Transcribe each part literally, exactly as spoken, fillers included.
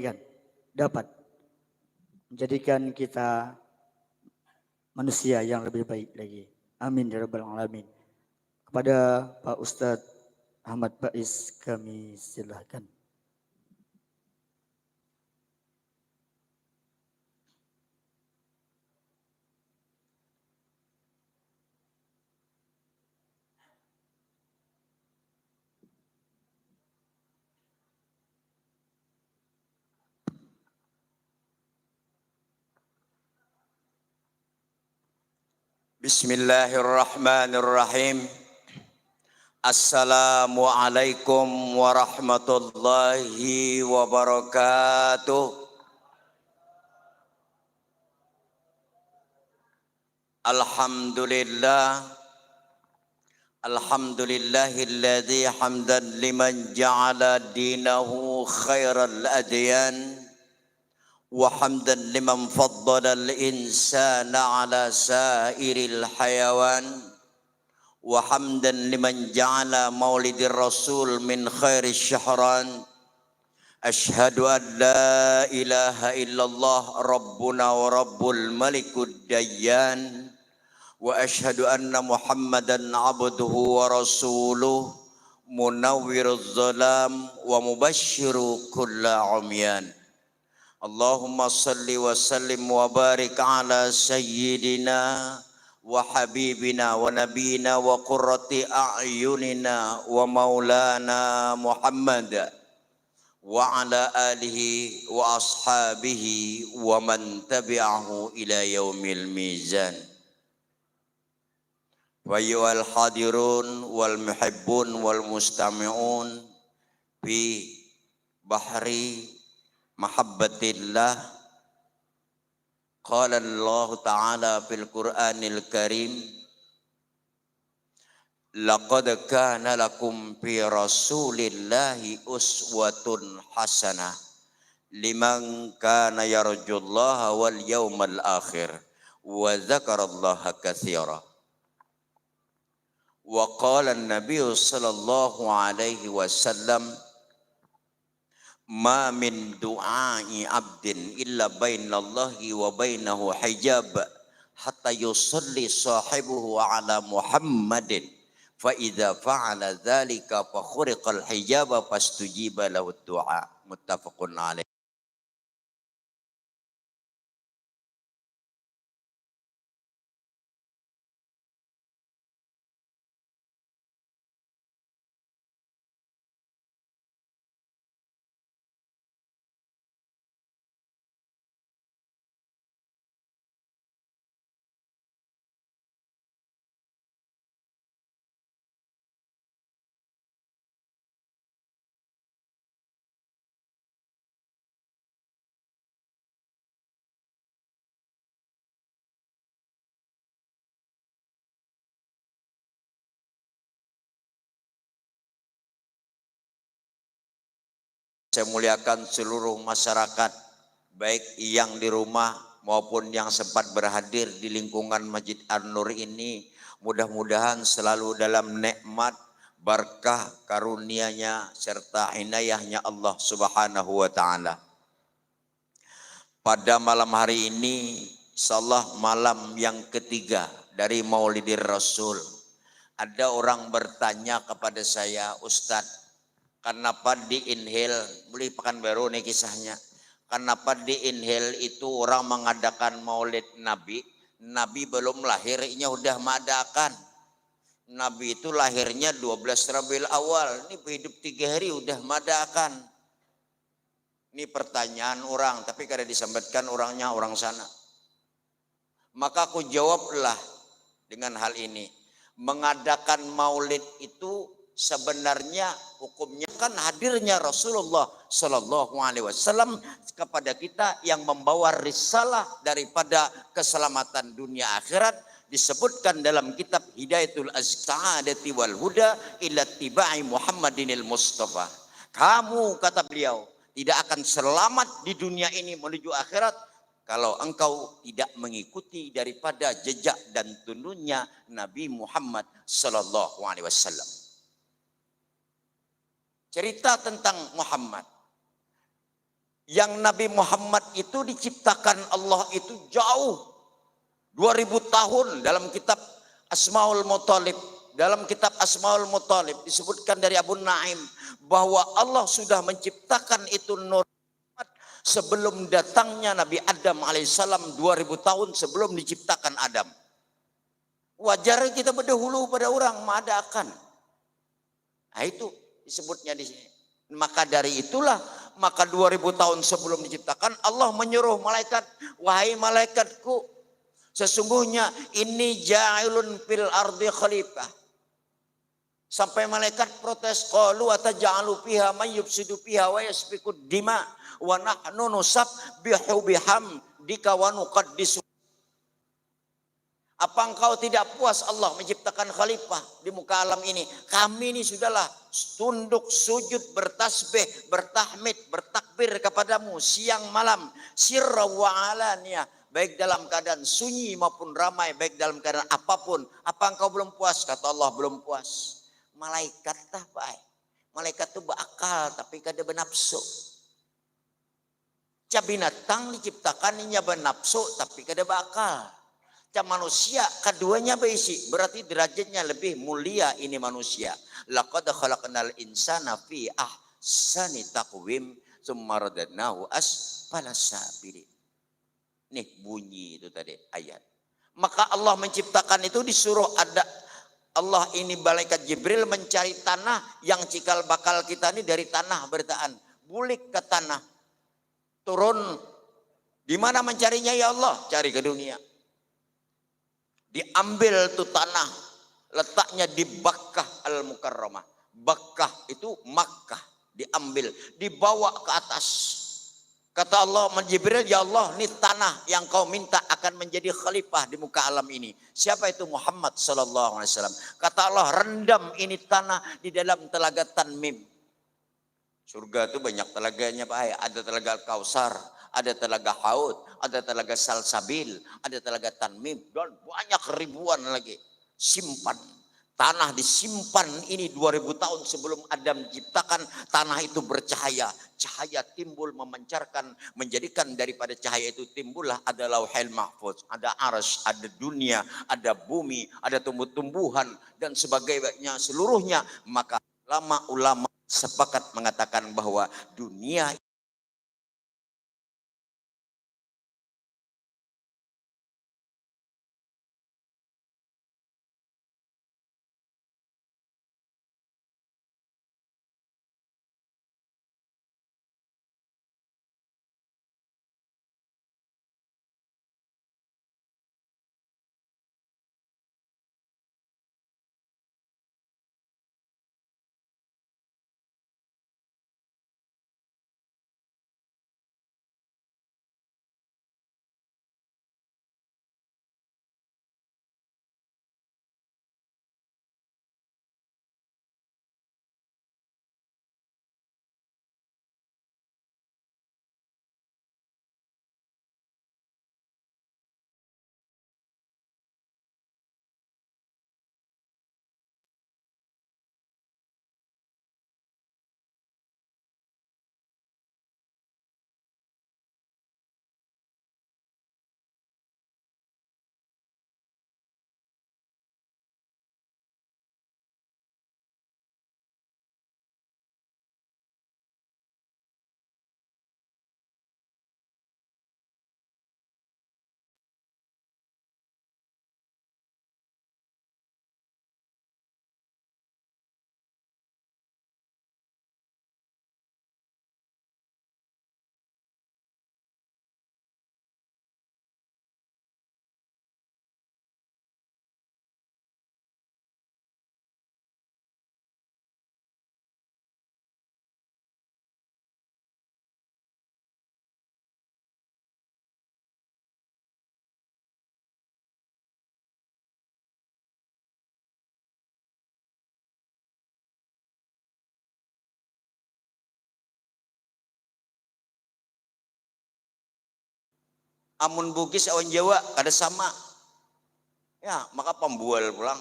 kan dapat menjadikan kita manusia yang lebih baik lagi. Amin ya rabbal alamin. Kepada Pak Ustadz Ahmad Faiz kami silahkan. Bismillahirrahmanirrahim. Assalamualaikum warahmatullahi wabarakatuh. Alhamdulillah. Alhamdulillahilladzi hamdan liman ja'ala dinahu khairal adyan, wa hamdan liman faddalal insana ala sairil hayawan, wa hamdan liman ja'ala maulidir rasul min khairi syahran. Asyhadu an la ilaha illallah rabbuna wa rabbul malikud dayyan, wa asyhadu anna muhammadan abduhu wa rasuluh, munawwiruz zalam wa mubasysyiru kulla umyan. Allahumma salli wa sallim wa barik ala sayyidina wa habibina wa nabiyina wa qurrati a'yunina wa maulana Muhammad wa ala alihi wa ashabihi wa man tabi'ahu ila yaumil mizan. Wa ayyuhal hadirun wal muhibbun wal mustami'un fi bahri mahabbatillah. Qala Allahu ta'ala fil Qur'anil Karim, laqad kana lakum fi rasulillahi uswatun hasanah liman kana yarjullaha wal yaumal akhir wa dzakarallaha katsira. Wa qala an-nabiyyu sallallahu alaihi wasallam, ma min du'ai abdin illa bainallahi wa bainahu hijab hatta yusalli sahibuhu ala Muhammadin, fa idza fa'ala dzalika fa khuriqal hijaba fastujiba lahu du'a. Muttafaqun alaih. Saya muliakan seluruh masyarakat, baik yang di rumah maupun yang sempat berhadir di lingkungan Masjid An-Nur ini. Mudah-mudahan selalu dalam nikmat, berkah, karunia-Nya, serta inayahnya Allah Subhanahu wa Ta'ala. Pada malam hari ini, insyaallah malam yang ketiga dari Maulidir Rasul. Ada orang bertanya kepada saya, "Ustadz, kenapa di Inhil," mulai Pekanbaru nih kisahnya, "kenapa di Inhil itu orang mengadakan maulid Nabi? Nabi belum lahir, inya udah mengadakan. Nabi itu lahirnya dua belas Rabiul Awal, ini hidup tiga hari udah mengadakan." Ini pertanyaan orang, tapi kada disambatkan orangnya, orang sana. Maka aku jawablah dengan hal ini. Mengadakan maulid itu sebenarnya hukumnya kan hadirnya Rasulullah sallallahu alaihi wasallam kepada kita yang membawa risalah daripada keselamatan dunia akhirat, disebutkan dalam kitab Hidayatul Azkar, Sa'adati wal Huda ila tibai Muhammadinil Mustafa. Kamu, kata beliau, tidak akan selamat di dunia ini menuju akhirat kalau engkau tidak mengikuti daripada jejak dan tuntunnya Nabi Muhammad sallallahu alaihi wasallam. Cerita tentang Muhammad. Yang Nabi Muhammad itu diciptakan Allah itu jauh, dua ribu tahun. Dalam kitab Asmaul Muthalib, dalam kitab Asmaul Muthalib disebutkan dari Abu Naim bahwa Allah sudah menciptakan itu Nur Muhammad sebelum datangnya Nabi Adam alaihissalam, dua ribu tahun sebelum diciptakan Adam. Wajar kita berdahulu pada orang, maadakan. Nah, itu disebutnya di sini. Maka dari itulah, maka dua ribu tahun sebelum diciptakan, Allah menyuruh malaikat, "Wahai malaikatku, sesungguhnya ini ja'ilun fil ardi khalifah." Sampai malaikat protes, "Qalu ataj'alu fiha may yufsidu fiha wa yasfikud dima wa nahnu nusabbihu bihamdika wa nuqaddisu." Apa engkau tidak puas Allah menciptakan khalifah di muka alam ini? Kami ini sudahlah tunduk, sujud, bertasbih, bertahmid, bertakbir kepadamu siang malam, sirra wa alaniyah, baik dalam keadaan sunyi maupun ramai, baik dalam keadaan apapun. Apa engkau belum puas? Kata Allah, "Belum puas." Malaikat tah, baik. Malaikat tu beakal tapi kada benapsu. Ca binatang diciptakan inya benapsu tapi kada beakal. Ca manusia kaduanya beisi, berarti derajatnya lebih mulia ini manusia. Laqad khalaqnal insana fi ahsani taqwim, tsumma radadnahu asfala safilin. Nih bunyi itu tadi ayat. Maka Allah menciptakan itu disuruh ada Allah ini, malaikat Jibril mencari tanah yang cikal bakal kita ini dari tanah berataan. Bulik ke tanah. Turun. Di mana mencarinya ya Allah? Cari ke dunia. Diambil tu tanah, letaknya di Bakkah Al-Mukarramah. Bakkah itu Makkah, diambil, dibawa ke atas. Kata Allah, Jibril, "Ya Allah, ini tanah yang kau minta akan menjadi khalifah di muka alam ini. Siapa itu? Muhammad sallallahu alaihi wasallam." Kata Allah, "Rendam ini tanah di dalam telaga Tanmim." Surga tu banyak telaganya, Pak ai. Ada telaga Kausar, ada telaga Haud, ada telaga Salsabil, ada telaga Tanmim, dan banyak ribuan lagi. Simpan. Tanah disimpan ini dua ribu tahun sebelum Adam diciptakan, tanah itu bercahaya. Cahaya timbul memancarkan, menjadikan daripada cahaya itu timbullah ada Lauhil Mahfuz, ada Arsy, ada dunia, ada bumi, ada tumbuh-tumbuhan, dan sebagainya seluruhnya. Maka ulama-ulama sepakat mengatakan bahwa dunia Amun Bugis awan Jawa kada sama. Ya, maka pambual pulang.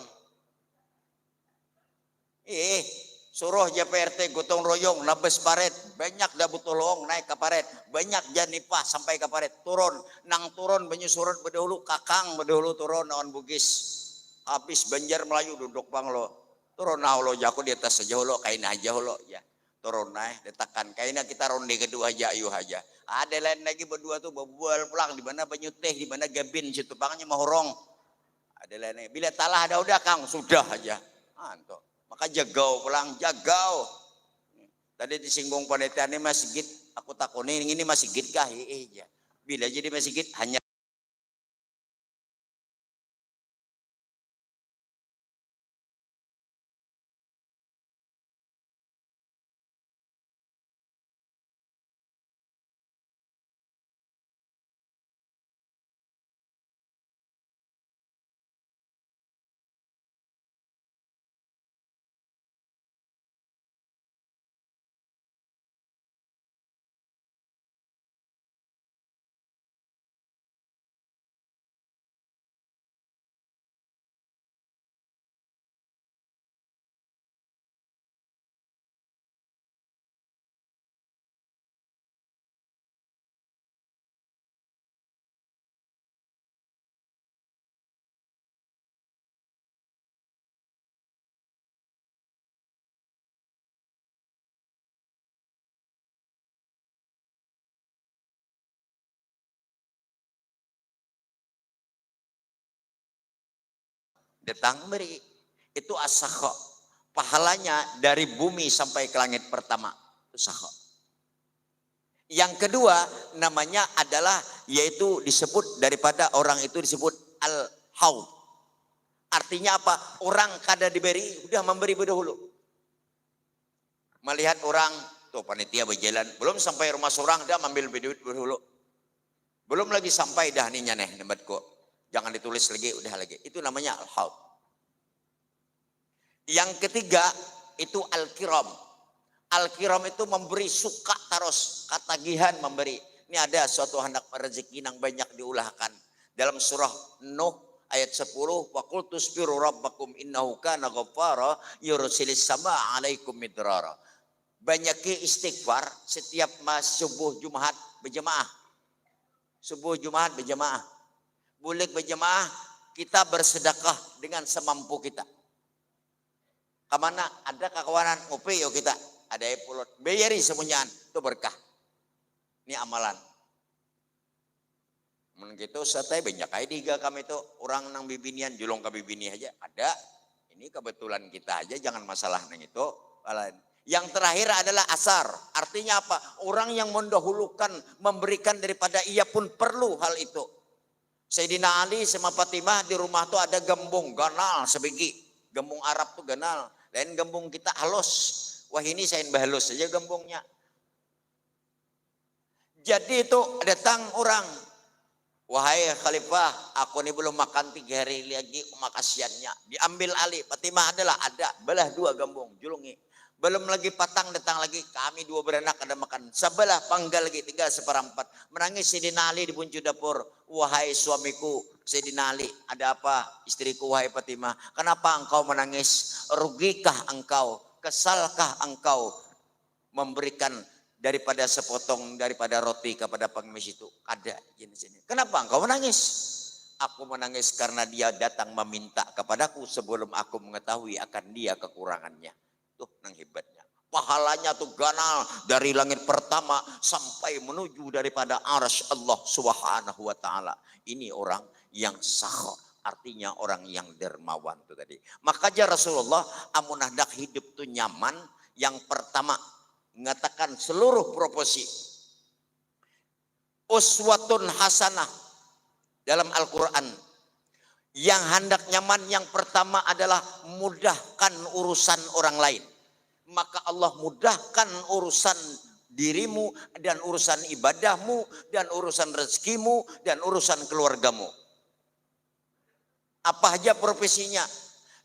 Ih, Suruh ja P R T gotong royong, nabes paret, banyak dabu tolong naik ka paret, banyak ja nipah sampai ka paret, turun, nang turun banyusuran badahulu, kakang badahulu turun lawan Bugis. Habis Banjar Melayu duduk pang lo. Turun nah lo, jaku di atas saja lo, kaina aja lo ya. Turun naik, datakan kaina, kita ronde kedua aja, ayuh aja. Ada lain lagi berdua tu babual pulang, di mana banyu teh, di mana gabin, situ pangnya mahorong. Ada lain lagi. Bila talah ada udah kang, sudah aja. Anto. Maka jagau pulang, jagau. Tadi disinggung panitia ni masigit, aku takuni ini masigit kah? Iya aja. Bila jadi masigit hanya Datang beri. Itu asakho. Pahalanya dari bumi sampai ke langit pertama. Itu sakho. Yang kedua namanya adalah, yaitu disebut daripada orang itu disebut al-haud. Artinya apa? Orang kada diberi, udah memberi berdahulu. Melihat orang, tuh panitia berjalan, belum sampai rumah seorang, dah ambil duit berdahulu. Belum lagi sampai dah ni nyaneh nembatku. Jangan ditulis lagi, udah lagi. Itu namanya al-haud. Yang ketiga itu al-kiram. Al-kiram itu memberi suka terus, katagihan memberi. Ini ada suatu anak rezeki yang banyak diulahkan. Dalam surah Nuh ayat sepuluh, "Wa qultu astaghfiru rabbakum innahu kana ghaffara yursilis sama alaikum midrara." Banyaki istighfar setiap mas subuh Jumat berjemaah. Subuh Jumat berjemaah. Bulik berjemaah, kita bersedekah dengan semampu kita. Kamana ada kakawanan ngopi yo kita, ada pulut, bayari semunyaan, itu berkah. Ini amalan. Mun gitu satai banyak aja dihiga kami tu, orang nang bibinian julung ka bibini aja ada. Ini kebetulan kita aja, jangan masalah nang itu. Yang terakhir adalah asar. Artinya apa? Orang yang mendahulukan, memberikan daripada ia pun perlu hal itu. Sayyidina Ali sama Fatimah di rumah tu ada gambung ganal sebigi. Gambung Arab tu ganal. Lain gambung kita halus. Wah, ini saya bahalus saja gambungnya. Jadi itu datang orang, "Wahai Khalifah, aku ni belum makan tiga hari lagi, makasiannya." Diambil Ali, Fatimah adalah ada, belah dua gambung, julungi. Belum lagi patang datang lagi, kami dua beranak kada makan. Sebelah panggal lagi, tinggal seperampat. Menangis Sayyidina Ali di puncu dapur, "Wahai suamiku, Sayyidina Ali, ada apa?" "Istriku, wahai Fatimah, kenapa engkau menangis? Rugikah engkau? Kesalkah engkau?" Memberikan daripada sepotong daripada roti kepada pengemis itu, ada jenis ini. "Kenapa engkau menangis?" "Aku menangis karena dia datang meminta kepadaku sebelum aku mengetahui akan dia kekurangannya." Tuh nang hebatnya. Pahalanya tuh ganal dari langit pertama sampai menuju daripada aras Allah Subhanahu wa Ta'ala. Ini orang yang sakho, artinya orang yang dermawan tuh tadi. Maka aja Rasulullah amun hendak hidup tuh nyaman, yang pertama mengatakan seluruh profesi. Uswatun hasanah dalam Al-Quran. Yang hendak nyaman yang pertama adalah mudahkan urusan orang lain. Maka Allah mudahkan urusan dirimu dan urusan ibadahmu dan urusan rezekimu dan urusan keluargamu. Apa aja profesinya?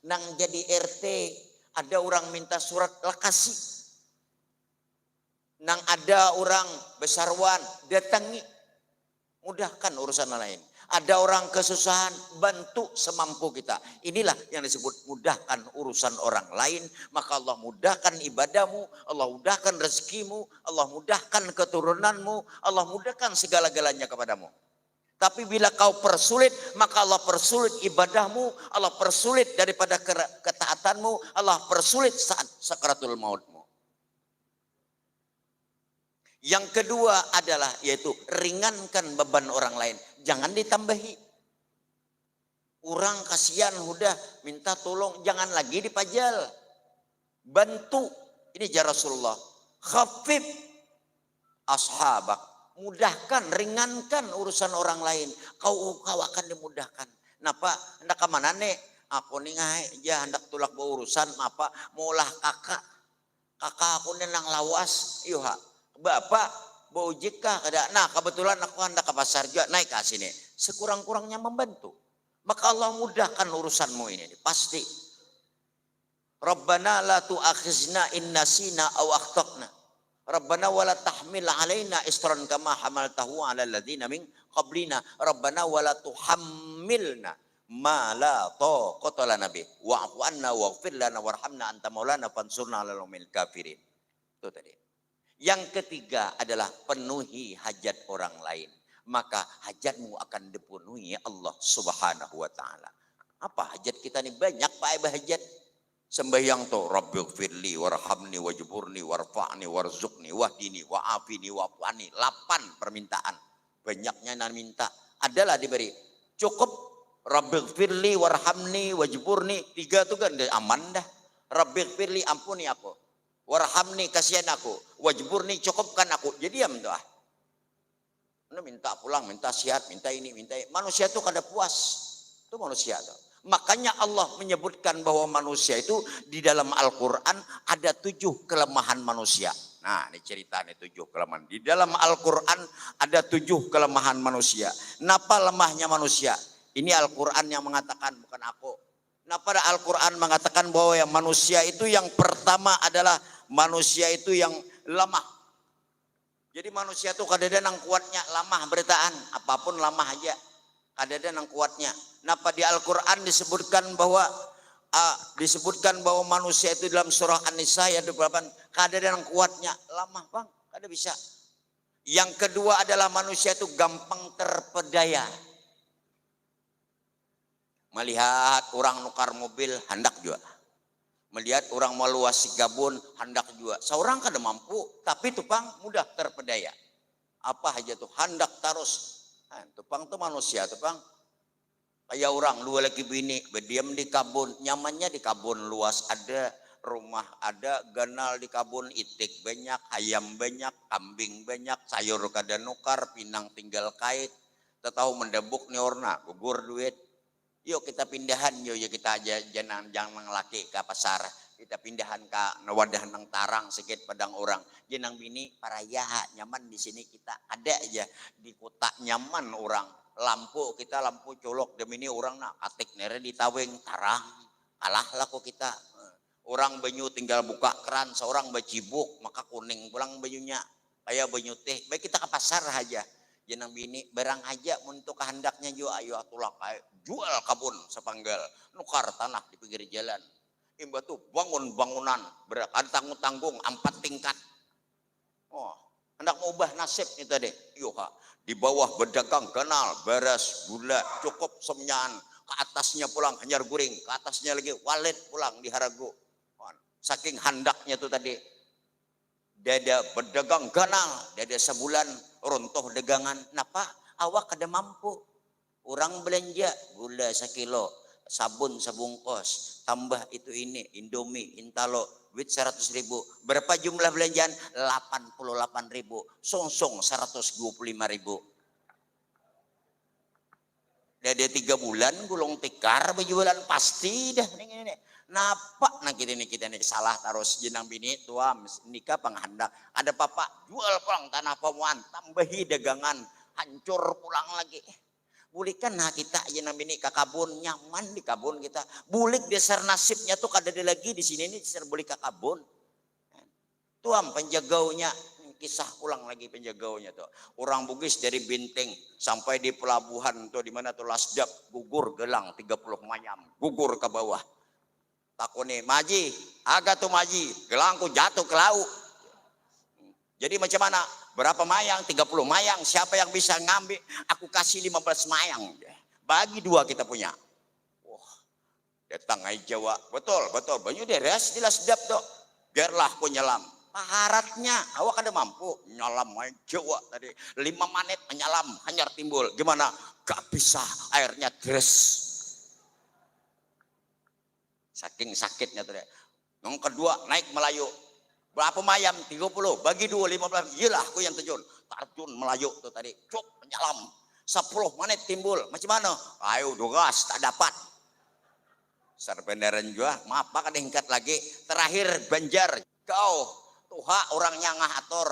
Nang jadi R T, ada orang minta surat lakasi. Nang ada orang besarwan, datangi. Mudahkan urusan lain. Ada orang kesusahan, bantu semampu kita. Inilah yang disebut mudahkan urusan orang lain. Maka Allah mudahkan ibadahmu, Allah mudahkan rezekimu, Allah mudahkan keturunanmu, Allah mudahkan segala-galanya kepadamu. Tapi bila kau persulit, maka Allah persulit ibadahmu, Allah persulit daripada ketaatanmu, Allah persulit saat sakaratul mautmu. Yang kedua adalah yaitu ringankan beban orang lain. Jangan ditambahi. Orang kasihan hudah minta tolong, jangan lagi dipajal. Bantu. Ini jar Rasulullah. Khafif ashabak. Mudahkan, ringankan urusan orang lain. Kau kau akan dimudahkan. Napa? Hendak ke mana nih? Aku nih ngai ja hendak tulak berurusan apa maulah kakak. Kakak aku ni nang lawas, yuha. Bapak, baujik kah? Kada. Nah, kebetulan aku handak ke pasar juga, naik ke sini. Sekurang-kurangnya membantu. Maka Allah mudahkan urusanmu ini, pasti. Rabbana la tu'akhizna in nasina aw akhtana. Rabbana wala tahmil alaina isran kama hamaltahu ala ladzina min qablina. Rabbana wala tuhammilna ma la taqata lana bih. Wa'fu anna waghfir lana warhamna anta maulana fansurna alal qaumil kafirin. Itu tadi. Yang ketiga adalah penuhi hajat orang lain. Maka hajatmu akan dipenuhi Allah Subhanahu wa taala. Apa hajat kita ni? Banyak, Pak, ai bahajat. Sembahyang tu, Rabbighfirli warhamni wajburni warfa'ni warzuqni wahdini wa'afini wa'fu anni. Lapan permintaan. Banyaknya nang minta. Adalah diberi. Cukup Rabbighfirli warhamni wajburni. Tiga tu kan dah aman dah. Rabbighfirli, ampuni aku. Warhamni, kasihan aku. Wajburni, cukupkan aku. Jadi diam tu ah. Anu minta pulang, minta sihat, minta ini, minta ini. Manusia tu kada puas. Itu manusia tu. Makanya Allah menyebutkan bahwa manusia itu di dalam Al-Quran ada tujuh kelemahan manusia. Nah, ini cerita nih tujuh kelemahan. Di dalam Al-Quran ada tujuh kelemahan manusia. Napa lemahnya manusia? Ini Al-Quran yang mengatakan, bukan aku. Napa dah Al-Quran mengatakan bahwa yang manusia itu yang pertama adalah manusia itu yang lemah. Jadi manusia tu kadada nang kuatnya, lamah berataan, apapun lamah aja. Kadada nang kuatnya. Napa di Al-Quran disebutkan bahwa ah, disebutkan bahwa manusia itu dalam surah An-Nisa ayat dua puluh delapan, kadada nang kuatnya, lamah bang, kada bisa. Yang kedua adalah manusia itu gampang terpedaya. Melihat orang nukar mobil, handak jua. Melihat orang meluasi gabun, handak jua. Seorang kada mampu, tapi tupang mudah terpedaya. Apa aja tuh, handak terus. Nah, tupang tuh manusia, tupang. Kayak orang dua lagi bini, berdiam di kabun. Nyamannya di kabun, luas ada, rumah ada, ganal di kabun, itik banyak, ayam banyak, kambing banyak, sayur kada nukar, pinang tinggal kait. Tetahu mendebuk ni orna, gugur duit. Yuk kita pindahan, yuk, yuk kita aja jangan jangan laki ke pasar. Kita pindahan ke wadah nang tarang sikit padang orang. Jenang bini paraya nyaman di sini kita ada aja di kota nyaman orang. Lampu kita lampu colok demi ini orang nak katik nere di taweng tarang. Kalah laku kita. Orang banyu tinggal buka keran, seorang bacibuk, maka kuning pulang banyunya. Kaya banyu teh, baik kita ke pasar haja. Jenang bini, barang haja mun tu kahandaknya jua, ayu atulah kai, jual kabun sapanggal, nukar tanah di pinggir jalan. Imbah tu bangun bangunan, berantanggung-tanggung ampat tingkat. Oh, handak maubah nasib ni tadi. Yuha, di bawah berdagang ganal, baras, gula, cukup semenyan. Ke atasnya pulang hanyar guring, ke atasnya lagi walet pulang di haragu. Saking handaknya tu tadi. Dada berdagang ganal, dada sebulan runtuh dagangan. Napa? Awak kada mampu. Urang belanja gula sakilo, sabun sabungkus, tambah itu ini, Indomie, Intalo, duit seratus ribu. Berapa jumlah belanjaan? Lapan puluh lapan ribu. Sungsung seratus dua puluh lima ribu. Dada tiga bulan gulung tikar bejualan pasti dah ning ini nih. Napa nang kita nih kita nih salah terus jenang bini tua nikah panghandak ada papa jual pulang tanah pamuan tambahi dagangan hancur pulang lagi. Bulikan nah kita aja nang bini ke kabun, nyaman di kabun kita. Bulik dasar nasibnya tuh kada ada lagi di sini nih dasar bulik ke kabun. Tuam penjagaunya, Kisah pulang lagi penjagaunya tuh. Orang Bugis dari Binting sampai di pelabuhan tuh, di mana tuh, Lasdap, gugur gelang tiga puluh mayam, gugur ke bawah. Takuni, "Maji, aga tuh Maji, gelangku jatuh ke laut." Jadi macam mana? "Berapa mayang?" "Tiga puluh mayang. Siapa yang bisa ngambil? Aku kasih lima belas mayang." Bagi dua kita punya. Wah, datang ai Jawa. "Betul, betul. Banyu deres di Lasdap tuh. Biarlah aku nyelam." Paharatnya, awak kada mampu. Nyelam ai Jawa tadi. Lima menit menyelam, hanyar timbul. Gimana? Gak bisa, airnya deres. Saking sakitnya tuh deh. Yang kedua naik Melayu. "Berapa mayam?" "Tiga puluh. Bagi dua, lima belas." "Iyalah, aku yang terjun." Terjun Melayu tuh tadi. Cuk, menyelam. Sepuluh menit timbul. "Macam mana?" "Ayo, dugas, tak dapat." Sarbandaran jua, maaf, kada hingkat lagi. Terakhir, Banjar. "Kau, tuha orangnya ngah atur.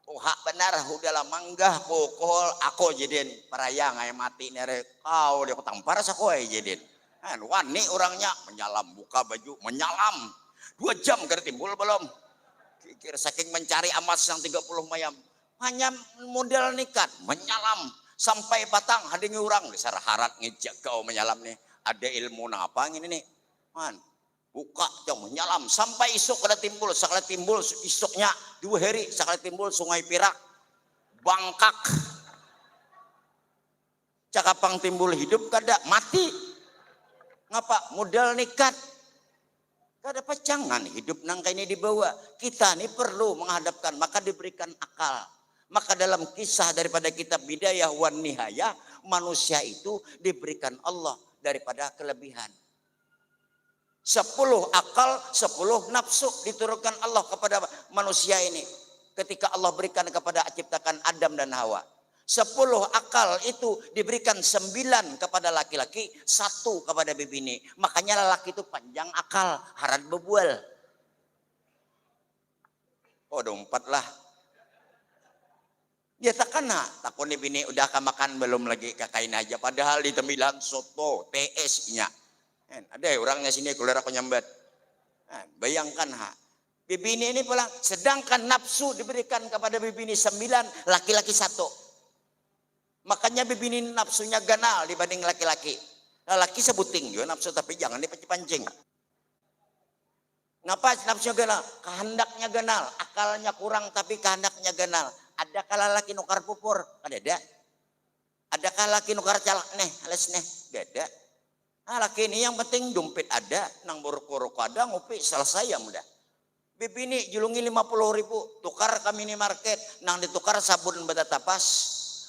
Tuha banar, hudah lah manggah pukul aku," jidin. "Paraya ngai mati ni ari kau, dia kutampar saku ai," jidin. Kan, wani orangnya, menyalam, buka baju, menyalam. Dua jam kada timbul belum. Kikir saking mencari amas yang tiga puluh mayam. Hanya modal nikat, menyalam. Sampai patang, hadingi orang, dasar harat ngijak kau menyalam nih. Ada ilmu napa ngini nih? Man, buka, jam menyalam. Sampai isuk kada timbul, sakali timbul isuknya, dua hari, sakali timbul Sungai Pirak. Bangkak. Cakapang timbul hidup kada, mati. Ngapa? Modal nikat. Kada pacangan hidup nang kaini dibawa. Kita ni perlu menghadapkan, maka diberikan akal. Maka dalam kisah daripada kitab Bidayah wan Nihayah, manusia itu diberikan Allah daripada kelebihan. Sepuluh akal, sepuluh nafsu diturunkan Allah kepada manusia ini. Ketika Allah berikan kepada, ciptakan Adam dan Hawa. Sepuluh akal itu diberikan, sembilan kepada laki-laki, satu kepada bibini. Makanya lelaki itu panjang akal, harat bebual. Oh, ada umpat lah. Dia takana, takuni bini, "Udah ka makan belum lagi?" "Kakain aja." Padahal di tembilan soto, T S nya. Kan, ada ya orangnya sini, keluar aku nyambat. Kan, bayangkan ha. Bibini ini pulang, sedangkan nafsu diberikan kepada bibini sembilan, laki-laki satu. Makanya bibini nafsunya ganal dibanding laki-laki. Laki sebuting juga nafsu, tapi jangan dipancing-pancing. Ngapa nafsunya ganal? Kehendaknya ganal, akalnya kurang tapi kehendaknya ganal. Adakah laki nukar pupur? Kadada. Adakah laki nukar calak neh, alas neh? Kada. Nah, laki ini yang penting dompet ada, nang beruku-ruku ada, ngupi, selesai ya mudah. Bibini julungi lima puluh ribu, tukar ke minimarket, nang ditukar sabun batatapas,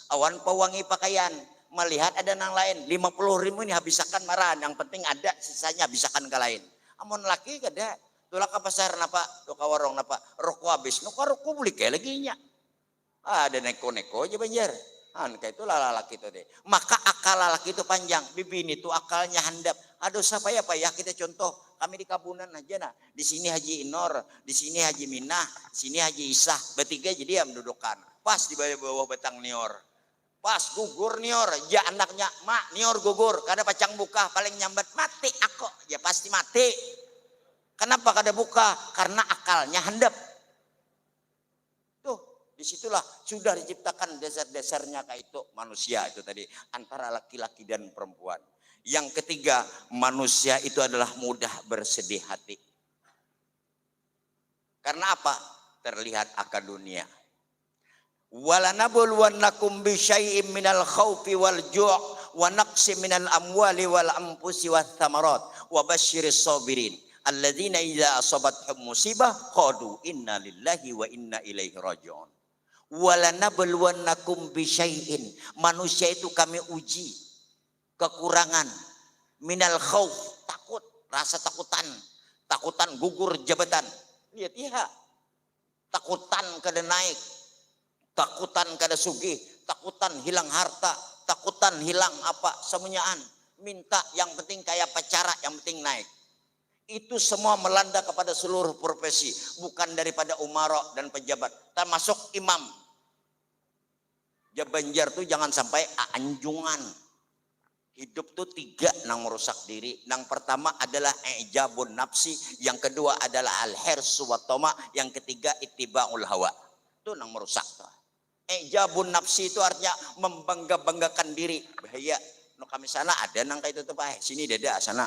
awan pewangi pakaian, melihat ada nang lain, lima puluh ribu ini habisakan marah, yang penting ada, sisanya habisakan ke lain. Amun laki kada, tulak ke pasar napa, tu ke warung napa, ruku habis, nukar ruku bulik ai lagi inya. Ada neko-neko aja Banjar. An, kayak itulah lalaki tadi. Maka akal lalaki itu panjang. Bibini itu akalnya handap. Ada usah payah-payah kita contoh. Kami di Kabunan aja nah. Di sini Haji Inor, di sini Haji Minah, di sini Haji Isah. Bertiga jadi ya mendudukan. Pas di bawah, bawah batang nior. Pas gugur nior, ya anaknya, "Mak, nior gugur, kada pacang buka, paling nyambat mati aku." Ya pasti mati. Kenapa kada buka? Karena akalnya handap. Tuh, disitulah sudah diciptakan dasar-dasarnya kayak itu manusia itu tadi, antara laki-laki dan perempuan. Yang ketiga, manusia itu adalah mudah bersedih hati. Karena apa? Terlihat akan dunia. "Walanabluwannakum bisyai'im minal khaufi wal ju' wa naqsi minal amwali wal anfusi wath thamarat wa basyiris sabirin alladzina idza asabathum musibah qalu inna lillahi wa inna ilaihi raji'un." "Walanabluwannakum bisyai'in." Manusia itu kami uji. Kekurangan. "Minal khauf," takut, rasa takutan. Takutan gugur jabatan. Lihat iha. Takutan kada naik. Takutan kada sugih. Takutan hilang harta. Takutan hilang apa, samunyaan. Minta yang penting kaya apa cara, yang penting naik. Itu semua melanda kepada seluruh profesi, bukan daripada umara dan pejabat, termasuk imam. Ja Banjar tu jangan sampai aanjungan. Hidup tu tiga nang merusak diri. Nang pertama adalah ijabun nafsi, yang kedua adalah al-hirsu wa tama, yang ketiga ittiba'ul hawa. Itu nang merusak tuh. Ijabun nafsi itu artinya membangga-banggakan diri. Bahaya. Nu kami sana ada nang kayak itu tuh, Pak. Sini dada sana.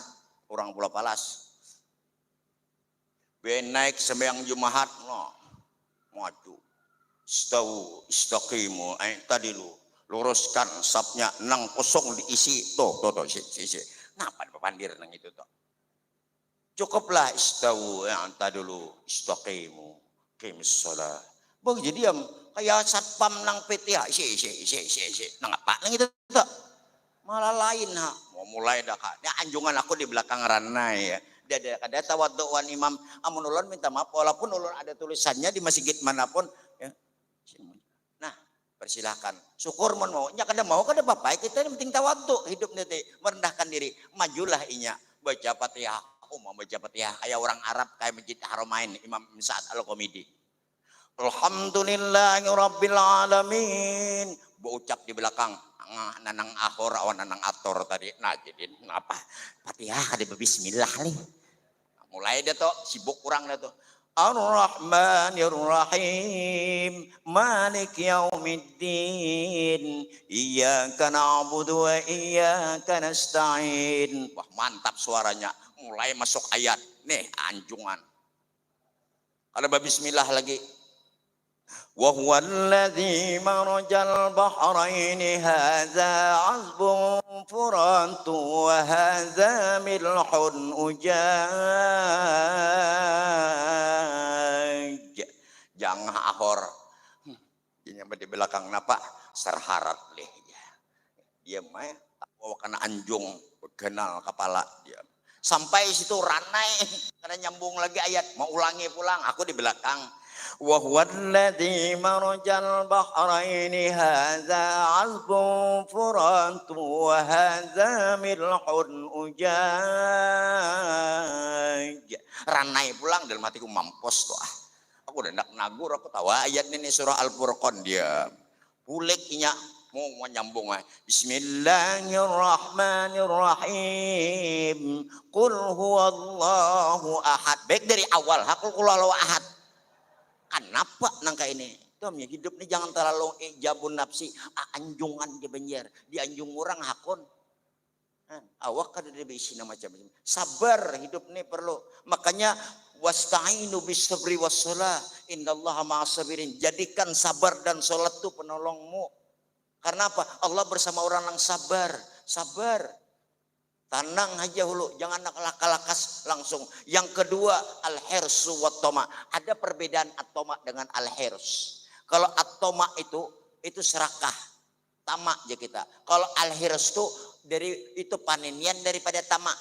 Orang Pulau Palas. Be naik sembahyang Jumahat, no. Maju. Stau, istaqimu, eh, tadi lu. Luruskan sapnya nang kosong diisi. Tuh, tuh, tuh, si, si, si. Napa papandir nang itu tuh? Cukuplah istau yang tadi dulu, istaqimu, qimis shalah. Bang jadi am kayak satpam nang P T H, isi isi isi isi isi. Nang apa nang itu tuh? Malah lain ha. Mau mulai dah kak. Ini anjungan aku di belakang ranai ya. Dia ada kada tawaduan imam. Amun ulun minta maaf walaupun ulun ada tulisannya di masjid manapun ya. Nah, persilahkan. Syukur mun mau. Nya kada mau kada apa-apa. Kita yang penting tawadu hidup nanti merendahkan diri. Majulah inya baca Fatihah. Aku mau baca Fatihah kayak orang Arab kayak Masjid Haramain Imam Sa'ad Al-Qamidi. Alhamdulillahirabbil alamin. Baucap di belakang. Nanang ahor awan nanang ator tadi. Nah, jadi kenapa? Fatihah kada bismillah nih. Mulai dah tuh sibuk kurang dah tuh. Ar-Rahmanir-Rahim, Malik Yaumiddin, Iyyaka na'budu wa iyyaka nasta'in. Wah, mantap suaranya. Mulai masuk ayat. Nih, anjungan. Kada babismillah lagi. Wa huwa alladzi marajal bahraini hadza azbun furatun wa hadza milhun ujaj. Jangah ahor. Inya di belakang napa? Sarharat lih. Dia mah tawa kana anjung, ganal kapala dia. Sampai situ ranai, kada nyambung lagi ayat, mau ulangi pulang, aku di belakang. Wa huwa alladzi marajal bahraini hadza azbun furatun wa hadza milhun ujaj. Ranai pulang dalam hatiku mampus tuh ah. Aku udah hendak nagur, aku tawa ayat ini surah Al-Furqan dia. Bulik inya mau menyambung ah. Bismillahirrahmanirrahim. Qul huwallahu ahad. Baik dari awal ha, qul huwallahu ahad. Kenapa nang kayak ini? Tuh, hidup ni jangan terlalu ijabun nafsi. Ah, anjungan di Banjar, di anjung orang hakun. Awak kada ada beisi nang macam-macam. Sabar hidup ni perlu. Makanya wasta'inu bisabri wassalah. Innallaha ma'as sabirin. Jadikan sabar dan salat tu penolongmu. Karena apa? Allah bersama orang yang sabar. Sabar. Tanang aja hulu, jangan nak lakas-lakas langsung. Yang kedua, al-hirsu wa tama. Ada perbedaan at-tama dengan al-hirs. Kalau at-tama itu, itu serakah. Tama aja kita. Kalau al-hirs tu dari itu paninian daripada tama.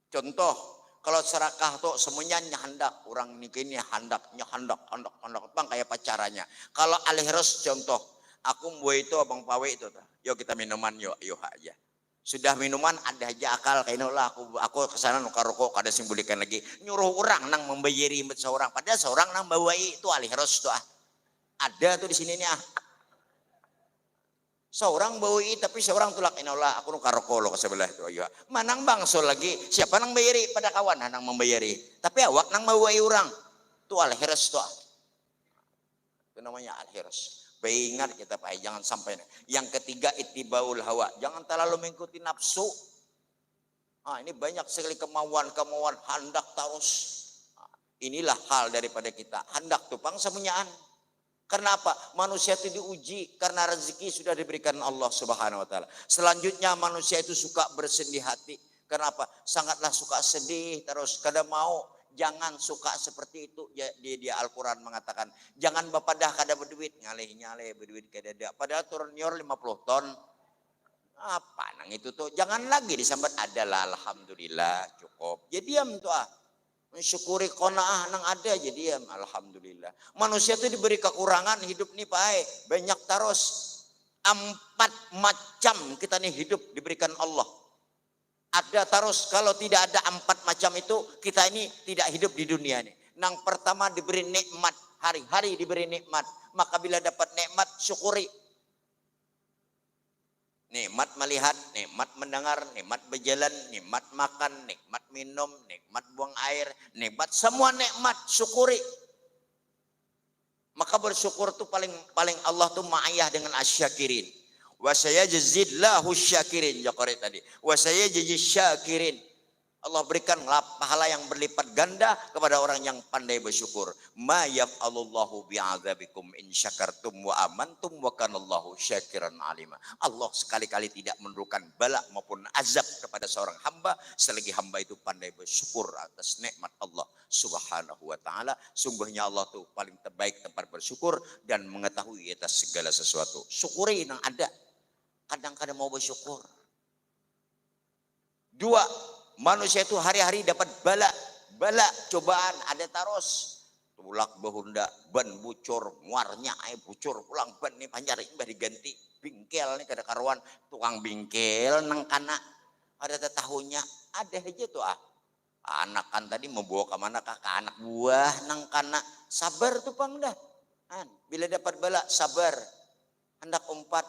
Contoh, kalau serakah tu semuanya nyahandak, orang ni kini handak, nyahandak, handak, handak, bang kayak pacarannya. Kalau al-hirs contoh, aku membuat itu abang pawe itu, yuk kita minuman yuk, yuk aja. Sudah minuman ada aja akal kayak lah aku aku kesana nukar rokok kada simbulikan lagi nyuruh orang nang membayari seorang padahal seorang nang bawai itu alih ros tu ah. Ada tuh di sini nih ah. Seorang bawai tapi seorang tulak inolah aku nukar rokok lo ke sebelah itu ayo. Manang bangsul lagi siapa nang bayari pada kawan nang membayari tapi awak nang bawai orang tu alih ros tu ah. Itu namanya al-hirs. Baingat kita pai, jangan sampai. Yang ketiga ittibaul hawa, jangan terlalu mengikuti nafsu. Ah, ini banyak sekali kemauan-kemauan handak terus. Ah, inilah hal daripada kita. Handak tu pang samunyaan. Karena apa? Manusia itu diuji karena rezeki sudah diberikan Allah Subhanahu wa taala. Selanjutnya manusia itu suka bersedih hati. Kenapa? Sangatlah suka sedih terus kada mau. Jangan suka seperti itu. Dia, dia, dia Al-Quran mengatakan, jangan bapadah kada berduit, nyaleh-nyaleh berduit kada ada. Padahal turun nyor lima puluh ton. Apa nang itu tuh? Jangan lagi disambat adalah alhamdulillah cukup. Ya diam tuh ah. Mensyukuri qanaah nang ada aja diam alhamdulillah. Manusia tuh diberi kekurangan hidup nih pae banyak terus. Empat macam kita nih hidup diberikan Allah. Ada terus kalau tidak ada empat macam itu kita ini tidak hidup di dunia ini. Nang pertama diberi nikmat, hari-hari diberi nikmat. Maka bila dapat nikmat syukuri. Nikmat melihat, nikmat mendengar, nikmat berjalan, nikmat makan, nikmat minum, nikmat buang air, nikmat semua nikmat syukuri. Maka bersyukur tu paling paling Allah tu ma'iyah dengan asyakirin. Wa sayajzillahu syakirin, ya qari tadi. Wa sayajzi syakirin. Allah berikan pahala yang berlipat ganda kepada orang yang pandai bersyukur. Ma yaf'alullahu bi'adzabikum in syakartum wa amantum wa kanallahu syakiran alima. Allah sekali-kali tidak menurunkan bala maupun azab kepada seorang hamba selagi hamba itu pandai bersyukur atas nikmat Allah Subhanahu wa taala. Sungguhnya Allah tu paling terbaik tempat bersyukur dan mengetahui atas segala sesuatu. Syukuri yang ada. Kadang kada mau bersyukur. Dua, manusia itu hari-hari dapat bala, bala, cobaan ada terus. Tulak bahunda, ban bucur, muarnya ai bucur pulang ban ni panjar imbah diganti, bingkel ni kada karuan, tukang bingkel nang kana kada tatahunya, ada aja tu ah. Anakan tadi membawa ke mana kah, ke anak buah nang kana, sabar tu pang dah. An, bila dapat bala sabar, handak umpat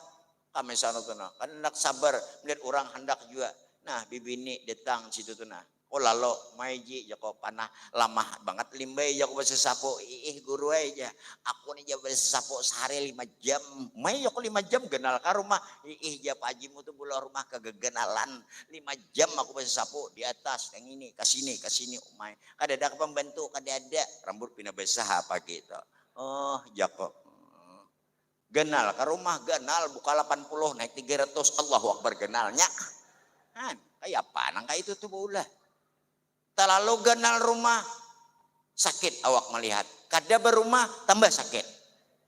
kami sana tu nah, kan handak sabar melihat orang handak juga. Nah, bibini datang situ tu nah. Oh lalo, mai ji jako panah lamah bangat limbai jako basasapu. Iih guru ai ja. Aku ni ja basasapu sehari lima jam. Mai jako lima jam ganal ka rumah. Iih ja pajimu tu bulah rumah kagaganalan. Lima jam aku basasapu di atas yang ini ke sini ke sini umai. Kada ada pembantu kada ada. Rambut pina basah apa gitu. Oh jako. Ganal ka rumah, ganal buka lapan puluh naik tiga ratus, Allahu Akbar ganalnya. Han, kaya apa nang kaya itu tu baulah. Talalu ganal rumah, sakit awak malihat. Kada barumah, tambah sakit.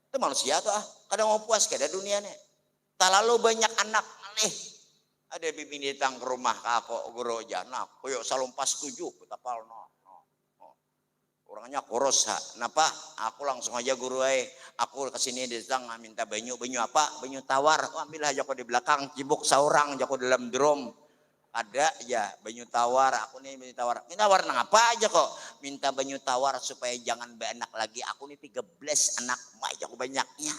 Itu manusia tu ah, kada mau puas kada dunia ni. Talalu banyak anak, malih. Ada bibini datang ke rumah ka aku, guru ja. Nah, kuyuk salumpas tujuh, tapal no. No. No. Orangnya kurus ha. Napa? Aku langsung aja guru ai. Aku kesini datang minta banyu. Banyu apa? Banyu tawar. Oh, ambil aja aku di belakang. Cibuk saurang aja aku dalam drum. Ada ya banyu tawar. Aku nih banyu tawar. Minta tawar nang apa aja kok? Minta banyu tawar supaya jangan beranak lagi. Aku nih tiga belas anak. Wah, aku banyaknya.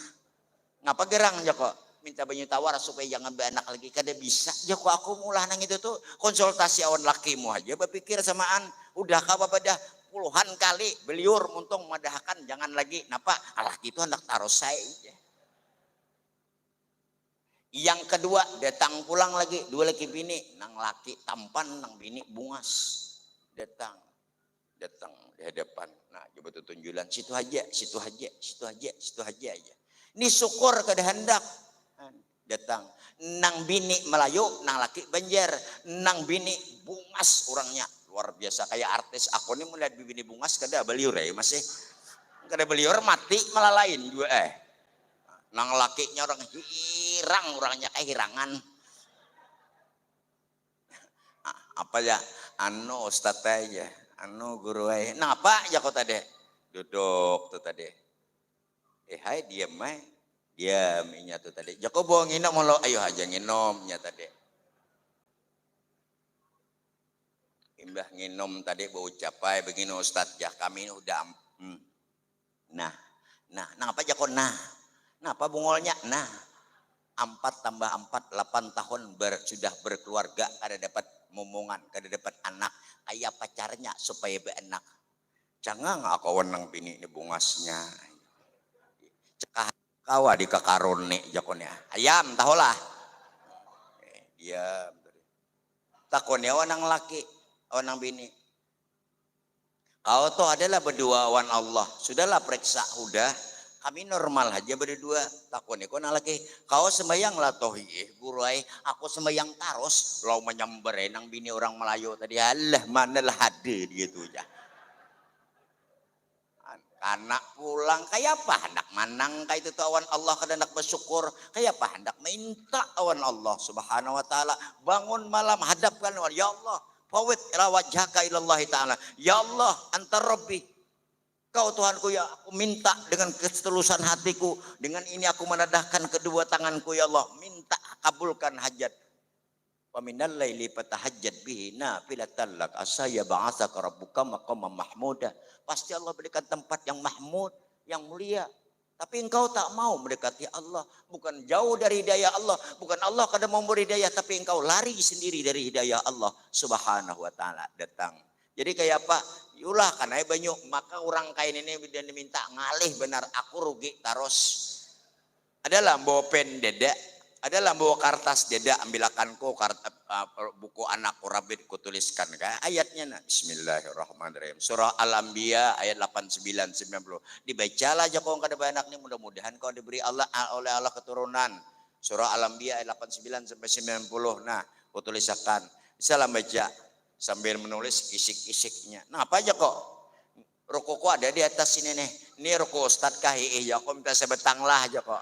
Ngapa gerang jako? Minta banyu tawar supaya jangan beranak lagi. Kada bisa jako aku maulah nang itu tu. Konsultasi awan lakimu haja bapikir samaan. Udah ka bapadah puluhan kali beliur muntung madahakan jangan lagi. Napa? Laki tu handak tarus ai. Yang kedua datang pulang lagi dua laki bini. Nang laki tampan, nang bini bungas. Datang. Datang di hadapan. Nah, coba tuh tunjulan situ aja, situ aja, situ aja, situ aja aja. Ini syukur kada handak. Datang. Nang bini Melayu, nang laki Banjar. Nang bini bungas orangnya. Luar biasa kayak artis. Aku nih melihat bini bungas kada beliur ya masih. Kada beliur mati malah lain juga eh. Nang lakinya orang hirang, orangnya kayak hirangan. Apa ya? Anu ustad aja. Anu guru ai. Napa jako tadi? Duduk tu tadi. Eh hai diam ai. Diam inya tu tadi. Jako bawa nginum lo. Ayo aja nginum nya tadi. Imbah nginum tadi baucap ai begini ustad ya kami ini udah hmm. Nah, nah, napa jako nah? Napa bungulnya? Nah, empat tambah empat, delapan tahun ber, sudah berkeluarga, kada dapat momongan, kada dapat anak. Kaya pacarnya supaya beranak. Jangan aku awan nang bini ni bungasnya. Cekah kawa di kakaruni jako nih. Ayam tahulah. Diam. Takuni awan nang laki, awan nang bini. Kau tu adalah berdua awan Allah. Sudahlah periksa, hudah. Kami normal haja berdua. Takuni ku nang laki, kau sembahyang lah toh? Ih guru ai, aku sembahyang tarus. Lau manyambar ai nang bini orang Melayu tadi. Alah, mana lah ada dia tu ja. Kana pulang, kaya apa handak manang kaitu tu awan Allah kada handak bersyukur, kaya apa handak minta awan Allah Subhanahu wa taala. Bangun malam hadapkan awan, ya Allah, fawwid ila wajhaka ilallahi taala. Ya Allah, anta rabbi. Kau Tuhanku ya, aku minta dengan ketulusan hatiku, dengan ini aku menadahkan kedua tanganku ya Allah, minta kabulkan hajat. Wa minal laili fatahajjad bihi nafilatan lak asa yab'atsaka rabbuka maqaman mahmuda. Pasti Allah berikan tempat yang mahmud, yang mulia. Tapi engkau tak mau mendekati Allah. Bukan jauh dari hidayah Allah. Bukan Allah kada mau beri hidayah, tapi engkau lari sendiri dari hidayah Allah Subhanahu wa taala datang. Jadi kayak apa? Yulah kanai banyu, maka urang kaini ni bila diminta ngalih banar, aku rugi tarus. Ada lah bawa pen dada, ada lah bawa kartas dada, ambilakan ku kart, uh, buku anak ku rabit ku tuliskan ka ayatnya nah. Bismillahirrahmanirrahim. Surah Al-Anbiya ayat lapan sembilan sembilan puluh. Dibaca lah jako kada banyak ni, mudah-mudahan kau diberi Allah, oleh Allah keturunan. Surah Al-Anbiya ayat lapan sembilan sampai sembilan puluh. Nah, ku tulisakan. Bisa lah baca sambil menulis isik-isiknya. Nah, apa jako? Rukuku ada di atas sini nih. Ini ruku ustad kah? Ih, jako minta sebetang lah jako.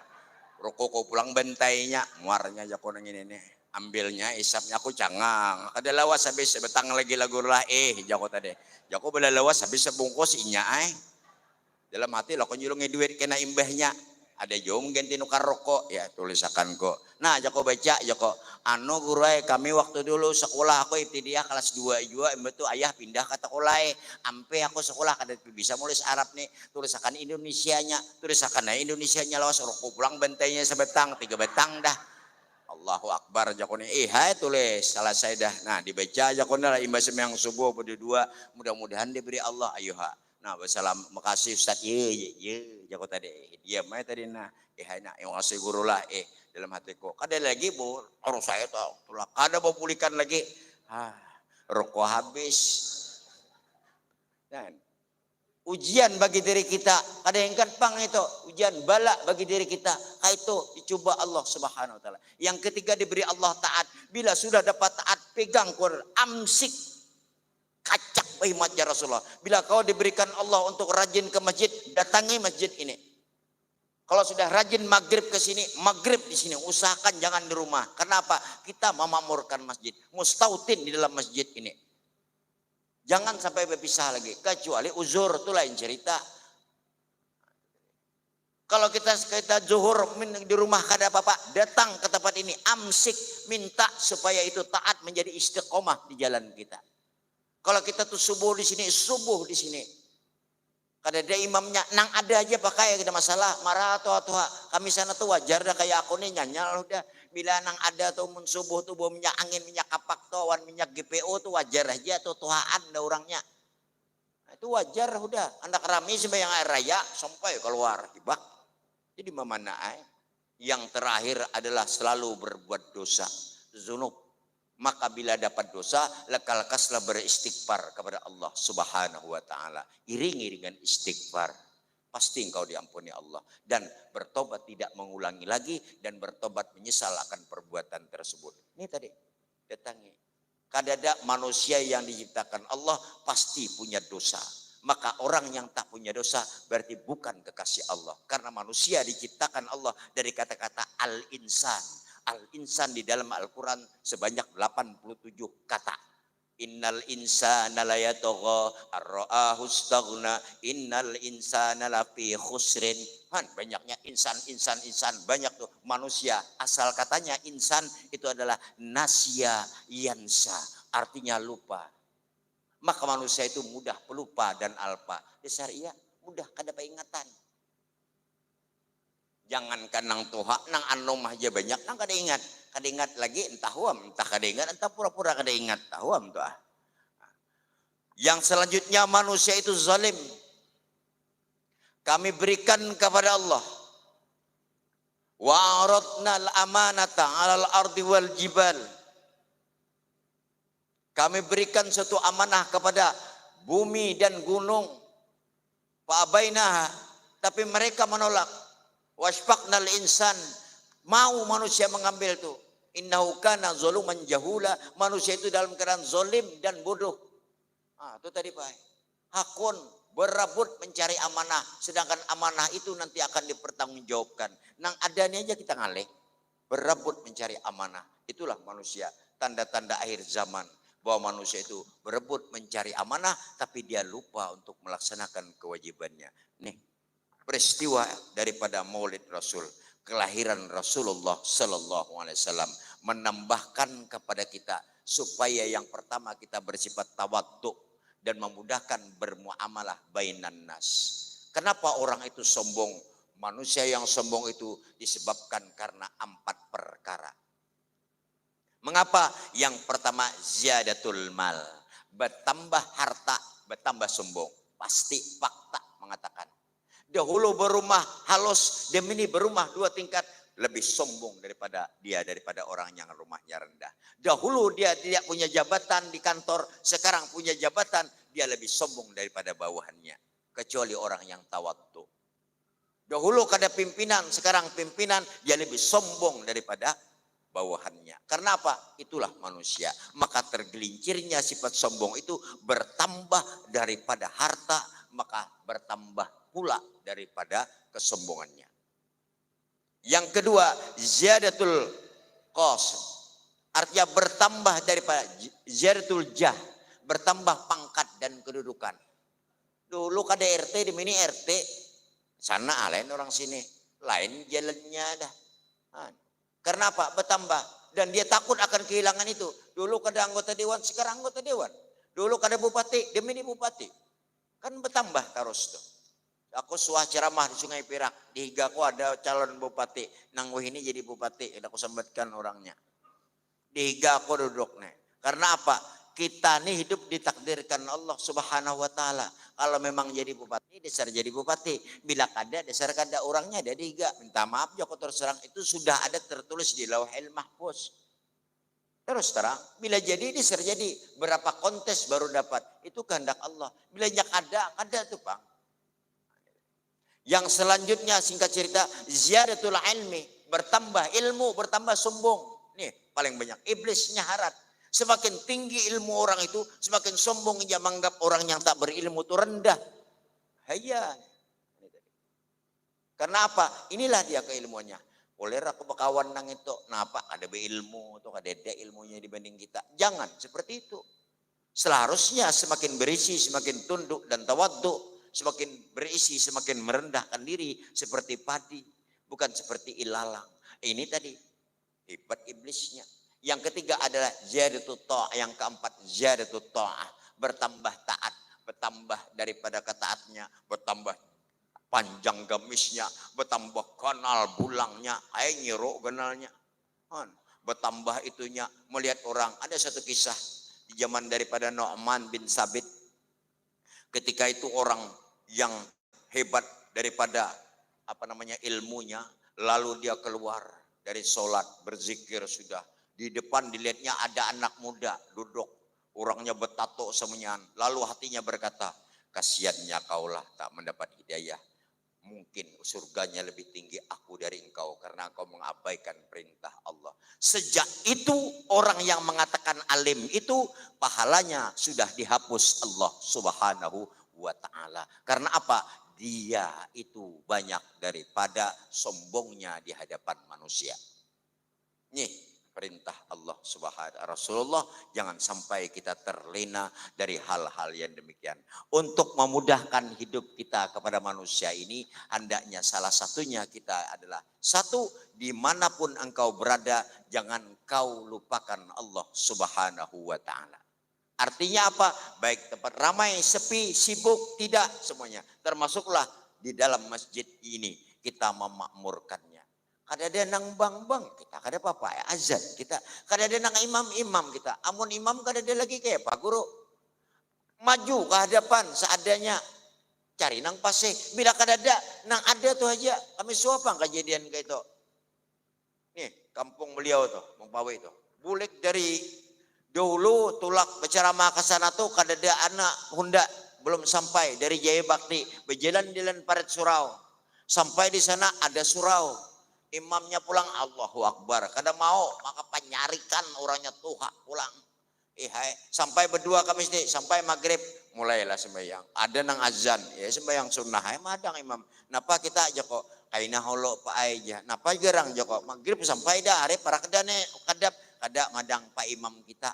Rukuku pulang bantainya, muarnya jako nang ini nih. Ambilnya, isapnya, aku cangang. Kada lawas habis sebetang lagi lah guru lah. Ih, jako tadi. Jako bila lawas habis sebungkus inya ai. Dalam hati lah, aku nyulungi duit kena imbahnya. Ada jua mungkin tinukar rokok, ya tulisakan ko. Nah, jako baca, jako. Anu guru ai, kami waktu dulu sekolah, aku ibtidiah kelas dua jua, imbah tu ayah pindah ka Tekulai. Ampih aku sekolah kada bisa mulis Arab ni, tulisakan Indonesianya, tulisakan ai Indonesianya lawas, rokok pulang bantainya sebetang, tiga batang dah. Allahu Akbar, jako ni. Ih, hai tulis, selesai dah. Nah, dibaca jako ni lah imbah sembahyang subuh berdua, mudah-mudahan diberi Allah, ayo ha. Nah, basalam, makasih Ustaz. Ye, ye, ye, jako tadi. Diam aja tadi nah. Eh, hai nak, yang kasih guru lah. Eh, dalam hatiku. Kada lagi bu, harus saya tahu. Tulah kada bapulikan lagi. Ah, rokok habis. Dan ujian bagi diri kita, kada ingkat pang itu, ujian bala bagi diri kita. Kaitu dicuba Allah Subhanahu wa taala. Yang ketiga diberi Allah taat. Bila sudah dapat taat, pegang Quran, amsik. Kacak bahimat ya Rasulullah. Bila kau diberikan Allah untuk rajin ke masjid, datangi masjid ini. Kalau sudah rajin maghrib ke sini, maghrib di sini. Usahakan jangan di rumah. Kenapa? Kita memakmurkan masjid. Mustautin di dalam masjid ini. Jangan sampai berpisah lagi. Kecuali uzur, itu lain cerita. Kalau kita kita zuhur di rumah kada apa-apa, datang ke tempat ini, amsik, minta supaya itu taat menjadi istiqomah di jalan kita. Kalau kita tuh subuh di sini, subuh di sini. Kada ada imamnya, nang ada aja pakai, kada masalah. Marah tuha-tuha. Kami sana tuh wajar dah, kayak aku nih nyanyal udah. Bila nang ada tuh mun subuh tuh bawa minyak angin, minyak kapak tuh, awan minyak G P O tuh wajar aja tuh, tuhaan dah orangnya. Nah, itu wajar udah. Anak rami sembahyang air raya sampai keluar hibak. Jadi mamana ai. Yang terakhir adalah selalu berbuat dosa, zunub. Maka bila dapat dosa, lekas-lekaslah beristighfar kepada Allah Subhanahu wa taala. Iringi dengan istighfar. Pasti engkau diampuni Allah dan bertobat tidak mengulangi lagi dan bertobat menyesal akan perbuatan tersebut. Ini tadi datangi. Kadada manusia yang diciptakan Allah pasti punya dosa. Maka orang yang tak punya dosa berarti bukan kekasih Allah. Karena manusia diciptakan Allah dari kata-kata al-insan. Al-insan di dalam Al-Quran sebanyak delapan puluh tujuh kata. Innal insana layatagha arra'ahu istaghna. Innal insana lafi khusrin. Han, banyaknya insan, insan, insan. Banyak tuh manusia. Asal katanya insan itu adalah nasya yansa. Artinya lupa. Maka manusia itu mudah pelupa dan alpa. Dasar iya, mudah kada paingatan. Jangankan nang tuha, nang anum aja banyak nang kada ingat. Kada ingat lagi, entah huam, entah kada ingat, entah pura-pura kada ingat. Tahuam tu ah. Yang selanjutnya manusia itu zalim. Kami berikan kepada Allah. Wa aradnal amanata alal ardi wal jibal. Kami berikan suatu amanah kepada bumi dan gunung. Fa abainaha, tapi mereka menolak. Wasyfaqnal insan, mau manusia mengambil tu. Innahu kana zaluman jahula, manusia itu dalam keadaan zalim dan bodoh. Ah, tu tadi, Pak. Hakun, berebut mencari amanah, sedangkan amanah itu nanti akan dipertanggungjawabkan. Nang ada ni aja kita ngalih, berebut mencari amanah. Itulah manusia, tanda-tanda akhir zaman, bahwa manusia itu berebut mencari amanah, tapi dia lupa untuk melaksanakan kewajibannya. Nih, peristiwa daripada Maulid Rasul, kelahiran Rasulullah sallallahu alaihi wasallam, menambahkan kepada kita supaya yang pertama kita bersifat tawadhu dan memudahkan bermuamalah bainan nas. Kenapa orang itu sombong? Manusia yang sombong itu disebabkan karena empat perkara. Mengapa? Yang pertama, ziyadatul mal. Bertambah harta, bertambah sombong. Pasti fakta mengatakan. Dahulu berumah halus, dia ini berumah dua tingkat, lebih sombong daripada dia, daripada orang yang rumahnya rendah. Dahulu dia tidak punya jabatan di kantor, sekarang punya jabatan, dia lebih sombong daripada bawahannya. Kecuali orang yang tawadhu. Dahulu kada pimpinan, sekarang pimpinan, dia lebih sombong daripada bawahannya. Karena apa? Itulah manusia. Maka tergelincirnya sifat sombong itu bertambah daripada harta, maka bertambah pula daripada kesombongannya. Yang kedua, ziyadatul qasr. Artinya bertambah daripada ziyadatul jah, bertambah pangkat dan kedudukan. Dulu kada R T, di mini R T. Sana lain orang sini, lain jalannya dah. Nah, karena apa? Bertambah. Dan dia takut akan kehilangan itu. Dulu kada anggota dewan, sekarang anggota dewan. Dulu kada bupati, di mini bupati. Kan bertambah terus tuh. Aku suah ceramah di Sungai Pirak, di higa aku ada calon bupati, nang wahini jadi bupati, kada aku sambatkan orangnya. Di higa aku duduk nih. Karena apa? Kita nih hidup ditakdirkan Allah Subhanahu wa Ta'ala. Kalau memang jadi bupati, dasar jadi bupati. Bila kada, dasar kada, orangnya ada di higa. Minta maaf, joko terus terang, itu sudah ada tertulis di Lauhil Mahfuz. Terus terang, bila jadi, dasar jadi. Berapa kontes baru dapat? Itu kehendak Allah. Bilanya kada, kada tuh, Bang. Yang selanjutnya, singkat cerita, ziyadatul ilmi, bertambah ilmu, bertambah sombong. Nih, paling banyak iblisnya harat. Semakin tinggi ilmu orang itu, semakin sombong ia menganggap orang yang tak berilmu itu rendah. Haya. Karena apa? Inilah dia keilmuannya. Boleh aku bakawan nang itu, napa? Kada beilmu tuh, kada ada ilmunya dibanding kita. Jangan seperti itu. Seharusnya semakin berisi, semakin tunduk dan tawadhu, semakin berisi, semakin merendahkan diri seperti padi, bukan seperti ilalang. Ini tadi hebat iblisnya. Yang ketiga adalah ziyadatu ta'ah, yang keempat ziyadatu ta'ah, bertambah taat, bertambah daripada ketaatnya, bertambah panjang gamisnya, bertambah ganal bulangnya, ai nyiru ganalnya. Bertambah itunya, melihat orang. Ada satu kisah di zaman daripada Nu'man bin Sabit. Ketika itu orang yang hebat daripada, apa namanya, ilmunya, lalu dia keluar dari sholat, berzikir sudah. Di depan dilihatnya ada anak muda duduk, orangnya betato semuanya. Lalu hatinya berkata, "Kasiannya kaulah tak mendapat hidayah. Mungkin surganya lebih tinggi aku dari engkau karena engkau mengabaikan perintah Allah." Sejak itu, orang yang mengatakan alim itu, pahalanya sudah dihapus Allah Subhanahu wa Ta'ala. Karena apa? Dia itu banyak daripada sombongnya di hadapan manusia. Nih, perintah Allah Subhanahu, Rasulullah, jangan sampai kita terlena dari hal-hal yang demikian. Untuk memudahkan hidup kita kepada manusia ini, hendaknya salah satunya kita adalah, satu, dimanapun engkau berada, jangan kau lupakan Allah Subhanahu wa Ta'ala. Artinya apa? Baik tempat ramai, sepi, sibuk, tidak, semuanya. Termasuklah di dalam masjid ini kita memakmurkannya. Kada ada nang bang-bang, kita kada apa-apa, ya, azan kita. Kada ada nang imam-imam kita. Amun imam kada ada lagi, kaya apa, guru? Maju ke hadapan seadanya. Cari nang pasih. Bila kada ada, nang ada tu haja. Kami suah pang kajadian kaya itu. Nih, kampung beliau tuh, Mangpawi tuh. Bulik dari dahulu tulak berceramah ke sana tuh, kadada anak Honda, belum sampai dari Jaya Bakti, berjalan-jalan parit surau. Sampai di sana ada surau. Imamnya pulang, Allahu Akbar, kada mau, maka panyarikan orangnya tuha pulang. Ih, hai, sampai berdua kami sini, sampai maghrib, mulailah sembahyang. Ada nang azan, ya sembahyang sunnah, hai madang imam. Napa kita aja kok, kaina holo pa ai ja. Napa garang ja kok, maghrib sampai dah, hari parak dah ne, kadap, kada madang pa imam kita.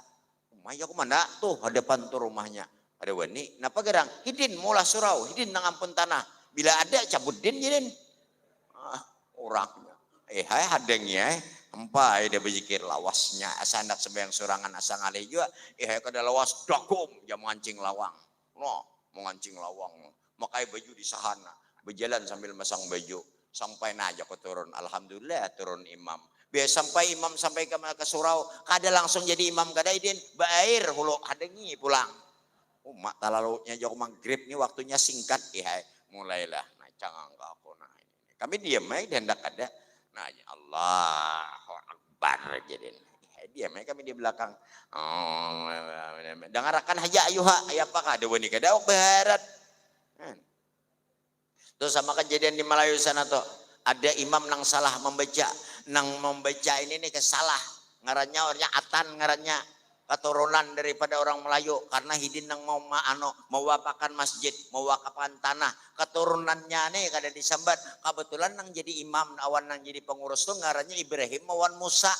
Umai aku mana tuh, hadapan tuh rumahnya. Ada wani, napa garang? Hidin, maulah surau, hidin nang ampun tanah. Bila ada, cabut din, jidin. Ah, urangnya. Eh, hai hadangi, eh. Empai dia bejikir lawasnya. Asa handak sembahyang surangan, asa ngalih jua. Eh, hai kada lawas, dagum, ja mangancing lawang. Noh, mangancing lawang. Makai baju di sahana. Bejalan sambil masang baju. Sampai nah, aja ku turun. Alhamdulillah, turun imam. Biar sampai imam sampai ke, ke surau. Kada langsung jadi imam, kada idin. Baair hulu, hadangi pulang. Uma talalunya jauh maghrib ni waktunya singkat, ihai. Mulailah nah cangang ka aku nah. Kami diam ai, dihandak kada. Nah, Allahu Akbar jadi. Ihai, diam ai kami di belakang. Oh, dangarakan haja ayuha, kaya apa kada wani kada awak baharat. Nah. Tu sama kejadian di Malayu sana tu. Ada imam nang salah membaca. Nang membaca ini nih kesalah. Ngarannya orangnya Atan ngarannya. Keturunan daripada orang Melayu. Karena hidin nang mau ma, anu, mewakakan masjid, mewakakan tanah. Keturunannya nih kada disambat. Kebetulan nang jadi imam, awan nang jadi pengurus tu ngarannya Ibrahim awan Musa.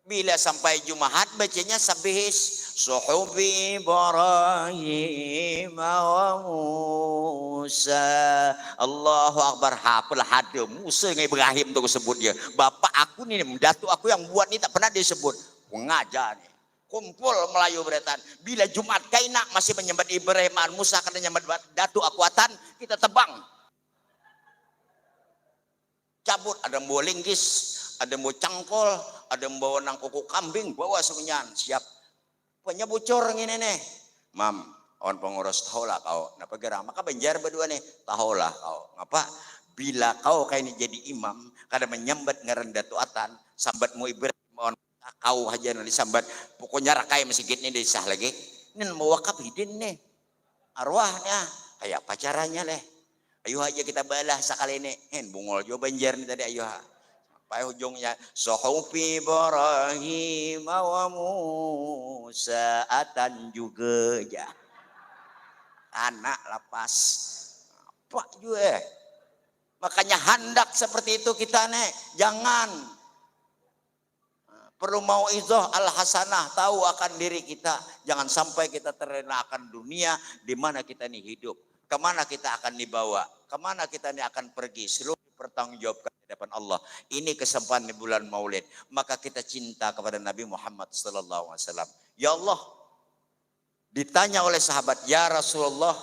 Bila sampai Jumahat bacanya sabihis. Suhufi Ibrahim wa Musa. Allahu Akbar. Hapal hada Musa dengan Ibrahim tu sebut dia. Bapak aku ni, datu aku yang buat ni tak pernah dia sebut. Pengajar ni. Kumpul Melayu beretan. Bila Jumat kaina masih menyambat Ibrahim an Musa kada nyambat datu aku atan, kita tebang. Cabut, ada yang bawa linggis, ada yang bawa cangkol, ada yang bawa nang kuku kambing, bawa semuanya, siap. Punya bucur ngini nih. Mam, awan pengurus, tahulah kau. Napa gerang? Maka Banjar berdua nih, tahulah kau. Ngapa? Bila kau kaini jadi imam, kada menyambat ngaran Datu Atan, sambatmu Ibrahim awan kau haja nang disambat. Pokoknya rakai masjid ni disah lagi. Ini mau wakaf hidin nih. Arwahnya, kayak apa caranya leh? Ayo aja kita balah sekali ini. Hen, bungol juga Banjar nih tadi, ayo ha. Sampai ujungnya, Suhufi Ibrahim wa Musa atan juga aja. Anak lapas. Apa juga eh? Makanya handak seperti itu kita nih. Jangan. Perlu mauizah al-hasanah, tahu akan diri kita. Jangan sampai kita terlena akan dunia, di mana kita ini hidup. Kemana kita akan dibawa, kemana kita ini akan pergi, seluruh pertanggungjawabkan di hadapan Allah. Ini kesempatan di bulan Maulid, maka kita cinta kepada Nabi Muhammad sallallahu alaihi wasallam. Ya Allah, ditanya oleh sahabat, "Ya Rasulullah,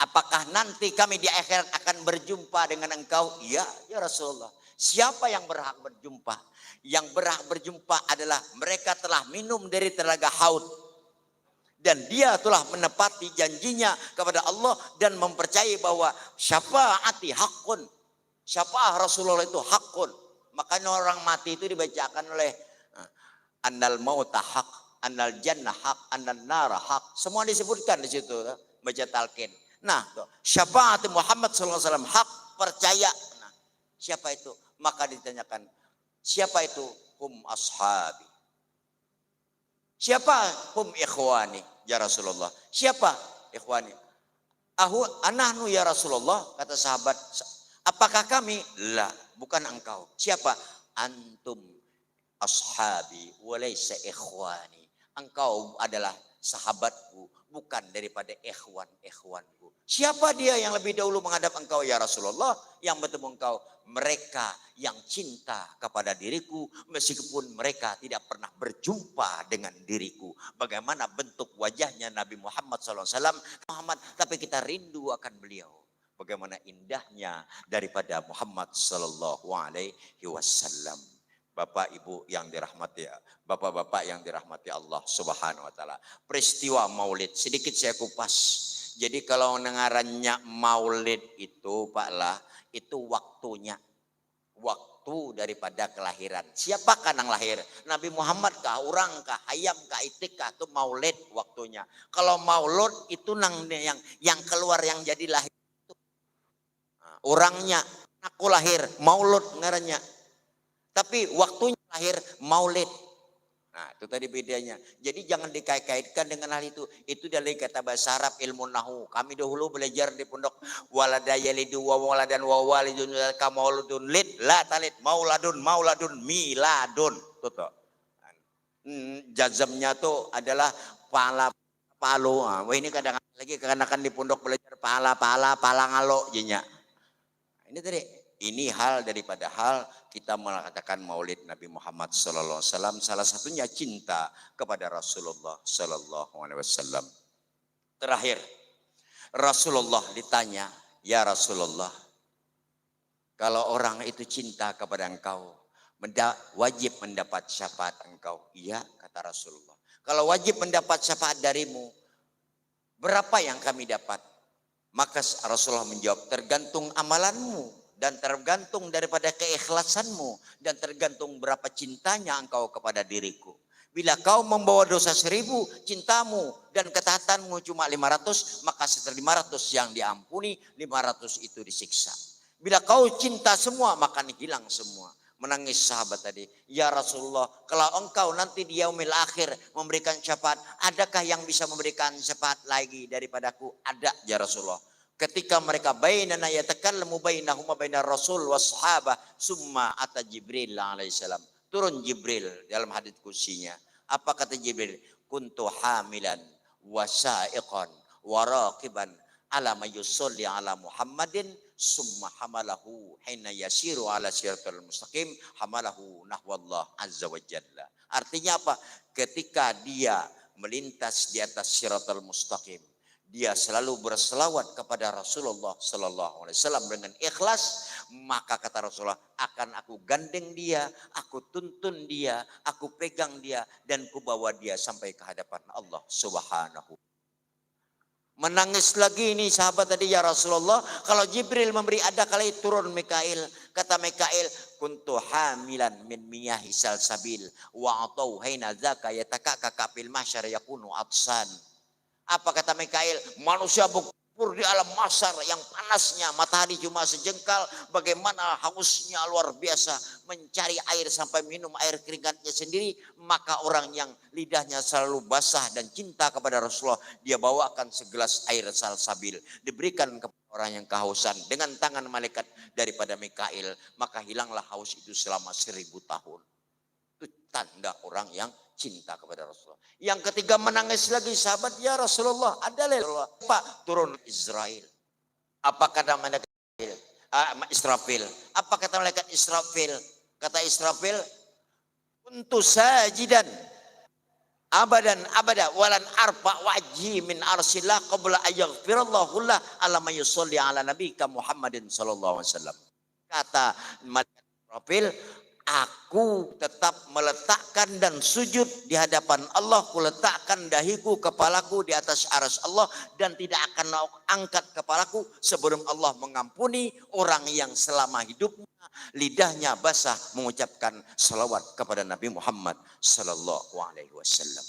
apakah nanti kami di akhirat akan berjumpa dengan engkau?" "Iya, ya Rasulullah." "Siapa yang berhak berjumpa?" "Yang berhak berjumpa adalah mereka telah minum dari telaga haud. Dan dia telah menepati janjinya kepada Allah dan mempercayai bahwa syafaati hakun. Syafaat Rasulullah itu hakun." Makanya orang mati itu dibacakan oleh, eh, annal mauta hak, annal jannah hak, annal nara hak. Semua disebutkan di situ, baca talqin. Nah, tuh, syafaat Muhammad sallallahu alaihi wasallam hak, percaya. Nah, siapa itu? Maka ditanyakan, "Siapa itu?" "Hum ashabi." "Siapa?" "Hum ikhwani, ya Rasulullah." "Siapa?" "Ikhwani." "Ahu, anahnu ya Rasulullah," kata sahabat. "Apakah kami?" "La, bukan engkau." "Siapa?" "Antum ashabi, walaisa ikhwani." "Engkau adalah sahabatku, bukan daripada ikhwan-ikhwanku." Siapa dia yang lebih dahulu menghadap engkau, ya Rasulullah, yang bertemu engkau? Mereka yang cinta kepada diriku, meskipun mereka tidak pernah berjumpa dengan diriku. Bagaimana bentuk wajahnya Nabi Muhammad sallallahu alaihi wasallam? Muhammad, tapi kita rindu akan beliau. Bagaimana indahnya daripada Muhammad sallallahu alaihi wasallam. Bapak Ibu yang dirahmati, Bapak-bapak yang dirahmati Allah Subhanahu wa taala. Peristiwa Maulid sedikit saya kupas. Jadi kalau ngarannya Maulid itu, Pak lah, itu waktunya. Waktu daripada kelahiran. Siapakah nang lahir? Nabi Muhammad kah, urang kah, hayam kah, itik kah, itu Maulid waktunya. Kalau Maulud itu nang yang yang keluar yang jadi lahir. Nah, urangnya, anakku lahir, Maulud ngarannya. Tapi waktunya lahir, Maulid. Nah, itu tadi bedanya. Jadi jangan dikait-kaitkan dengan hal itu. Itu dari kata bahasa Arab, ilmu nahu. Kami dahulu belajar di pondok, walada yalidu wa waladan wa walidun ka mauludun lid, la talid, mauladun, mauladun, miladun. Tuh, tuh. Hmm, jazamnya tuh adalah pala palu. Ah, wah, ini kadang lagi kekanakan di pondok belajar pala, pala, pala ngalo jenya. Ini tadi, ini hal daripada hal kita mengatakan Maulid Nabi Muhammad sallallahu alaihi wasallam, salah satunya cinta kepada Rasulullah sallallahu alaihi wasallam. Terakhir, Rasulullah ditanya, "Ya Rasulullah, kalau orang itu cinta kepada engkau, menda-, wajib mendapat syafaat engkau." "Iya," kata Rasulullah. Kalau wajib mendapat syafaat darimu, berapa yang kami dapat? Maka Rasulullah menjawab, tergantung amalanmu dan tergantung daripada keikhlasanmu dan tergantung berapa cintanya engkau kepada diriku. Bila kau membawa dosa seribu, cintamu dan ketaatanmu cuma lima ratus, maka setelah lima ratus yang diampuni, lima ratus itu disiksa. Bila kau cinta semua, maka hilang semua. Menangis sahabat tadi, "Ya Rasulullah, kalau engkau nanti di yaumil akhir memberikan syafaat, adakah yang bisa memberikan syafaat lagi daripadaku?" "Ada, ya Rasulullah." Ketika mereka bainana yatakallamu bainahuma bainar Rasul was sahabah, summa ata Jibril alaihissalam. Turun Jibril dalam hadits qudsinya. Apa kata Jibril? "Kuntu hamilan wa saiqan wa raqiban ala man yusalli ala Muhammadin, summa hamalahu hina yasiru ala siratal mustaqim, hamalahu nahwallah azza wa jalla." Artinya apa? Ketika dia melintas di atas siratal mustaqim, dia selalu berselawat kepada Rasulullah sallallahu alaihi wasallam dengan ikhlas, maka kata Rasulullah, "Akan aku gandeng dia, aku tuntun dia, aku pegang dia, dan kubawa dia sampai ke hadapan Allah Subhanahu." Menangis lagi ini sahabat tadi, "Ya Rasulullah, kalau Jibril memberi, ada kali turun Mikail." Kata Mikail, "Kuntu hamilan min miyahi salsabil wa atau haina zaka yatakaka kapil mahsyar yakunu atsan." Apa kata Mikail? "Manusia berkubur di alam mahsyar yang panasnya matahari cuma sejengkal, bagaimana hausnya luar biasa, mencari air sampai minum air keringatnya sendiri, maka orang yang lidahnya selalu basah dan cinta kepada Rasulullah, dia bawakan segelas air salsabil, diberikan kepada orang yang kehausan dengan tangan malaikat daripada Mikail, maka hilanglah haus itu selama seribu tahun." Itu tanda orang yang cinta kepada Rasulullah. Yang ketiga, menangis lagi sahabat, "Ya Rasulullah, ada lagi." Pak, turun Israel. Apa kata malaikat Israfil? Ah, Israfil. Apa kata malaikat Israfil? Kata Israfil, "Kuntu sajidan abadan abada walan arfa wajhi min arsillah qabla ayaghfirallahu lah alama yusalli ala nabika Muhammadin sallallahu alaihi wasallam." Kata malaikat Israfil, "Aku tetap meletakkan dan sujud di hadapan Allah, kuletakkan dahiku, kepalaku di atas aras Allah, dan tidak akan aku angkat kepalaku sebelum Allah mengampuni orang yang selama hidupnya lidahnya basah mengucapkan salawat kepada Nabi Muhammad sallallahu alaihi wasallam."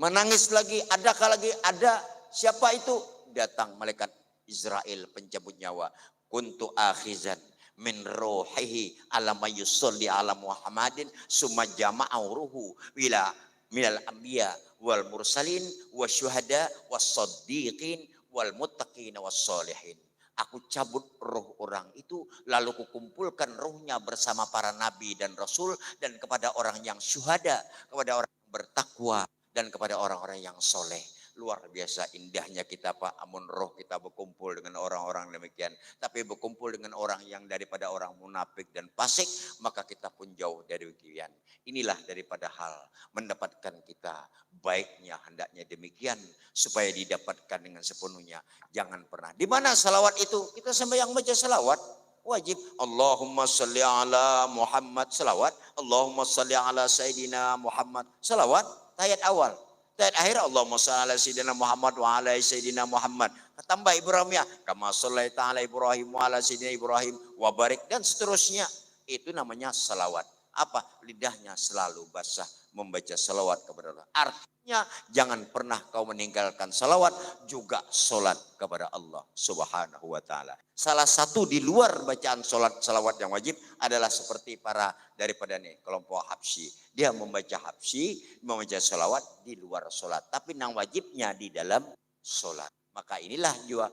Menangis lagi, adakah lagi? Ada. Siapa itu? Datang malaikat Israel pencabut nyawa. "Kuntu akhizan min ruhihi alama yusalli ala Muhammadin summa jama'au ruhu wila minal anbiya wal mursalin wa syuhada was saddiqin wal muttaqin was salihin." Aku cabut roh orang itu, lalu kukumpulkan rohnya bersama para nabi dan rasul dan kepada orang yang syuhada, kepada orang yang bertakwa, dan kepada orang-orang yang soleh. Luar biasa indahnya kita, Pak. Amun roh kita berkumpul dengan orang-orang demikian, tapi berkumpul dengan orang yang daripada orang munafik dan fasik, maka kita pun jauh dari demikian. Inilah daripada hal mendapatkan kita baiknya, hendaknya demikian supaya didapatkan dengan sepenuhnya. Jangan pernah. Di mana salawat itu? Kita sembahyang baca salawat. Wajib. Allahumma salli ala Muhammad, salawat. Allahumma salli ala Sayyidina Muhammad, salawat. Tahiyat awal. Tahiyat akhir, Allahumma salli ala Sayyidina Muhammad wa ala Sayyidina Muhammad. Tambah Ibrahimiyah, kama sallaita ala Ibrahim wa ala Sayyidina Ibrahim wa barik, dan seterusnya. Itu namanya salawat. Apa? Lidahnya selalu basah membaca salawat kepada Allah. Artinya, jangan pernah kau meninggalkan salawat, juga salat kepada Allah Subhanahu wa Ta'ala. Salah satu di luar bacaan salat, salawat yang wajib adalah seperti para daripada nih, kelompok Habsyi. Dia membaca Habsyi, membaca salawat di luar salat. Tapi nang wajibnya di dalam salat. Maka inilah juga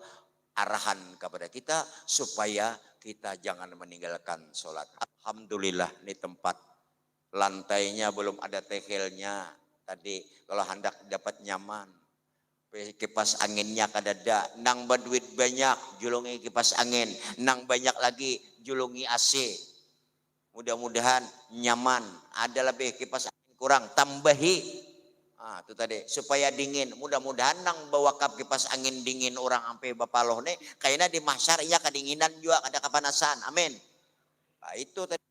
arahan kepada kita supaya kita jangan meninggalkan salat. Alhamdulillah, ini tempat lantainya belum ada tehelnya. Tadi kalau hendak dapat nyaman, kipas anginnya kadada. Nang baduit banyak, julungi kipas angin. Nang banyak lagi, julungi A C. Mudah-mudahan nyaman. Ada lebih kipas angin kurang, tambahi. Ah, itu tadi, supaya dingin. Mudah-mudahan nang bawakaf kipas angin dingin orang ampe bapaloh nih, kaina di mahsyar iya kadinginan jua, kada kapanasan. Amin. Nah, itu tadi.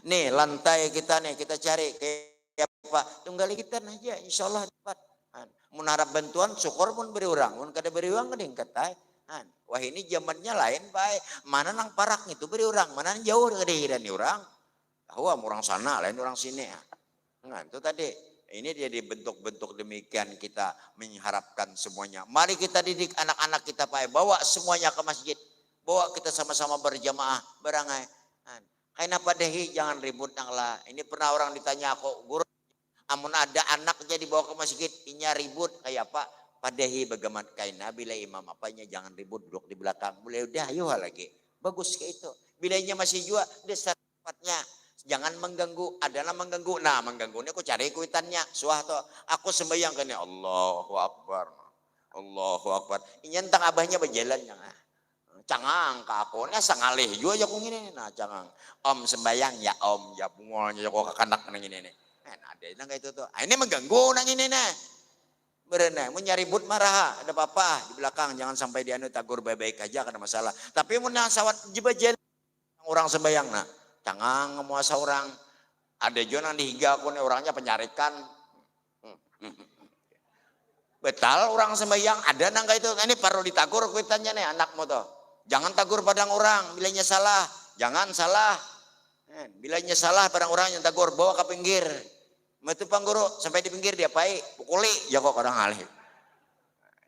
Nih, lantai kita nih, kita cari kayak apa, tunggali kita aja, insya Allah dapat. Mun harap bantuan, syukur mun beri orang, mun kada beri orang kada ingkat ai. Wah, ini zamannya lain bae. Mana nang parak itu beri orang, mana nang jauh kada hirani orang. Tahu am orang sana lain orang sini. Nah, itu tadi. Ini jadi bentuk-bentuk demikian kita mengharapkan semuanya. Mari kita didik anak-anak kita, Pak, bawa semuanya ke masjid. Bawa kita sama-sama berjamaah, berangai. Kaina padahi, jangan ribut nang lah. Ini pernah orang ditanya aku, guru, amun ada anak jadi bawa ke masjid, inya ribut kayak apa? Padahi bagamat kaina bila imam apanya jangan ribut duduk di belakang. Boleh udah ayo lagi. Bagus kayak itu. Bila inya masih jua dasar tempatnya. Jangan mengganggu, ada nang mengganggu. Nah, mengganggu ini aku cari kuitannya. Suah tuh. Aku sembahyang kene, Allahu Akbar. Allahu Akbar. Inya entang abahnya berjalan jangan. Cangang ka aku. Nah, sangalih jua jaku ngini nih. Nah, cangang. Om sembayang ya om, ya bungol ya jaku kakanak nang ngini nih. Nah, ada nang kayak itu tuh. Ah, ini mengganggu nang ini nih. Berena, mun nyaribut marah, ada apa-apa di belakang, jangan sampai dianu, tagur baik-baik aja, kada masalah. Tapi mun nang sawat jibajalan orang sembayang, nah, cangang muasa orang. Ada jua nang dihiga aku nih, orangnya penyarikan. Betal orang sembahyang, ada nang kayak itu. Ini perlu ditagur kuitannya nih anakmu tuh. Jangan tagur padang orang, bilanya salah. Jangan salah. Eh, bilanya salah padang orang yang tagur, bawa ke pinggir. Metu pang guru, sampai di pinggir diapai, pukuli, jago orang alih.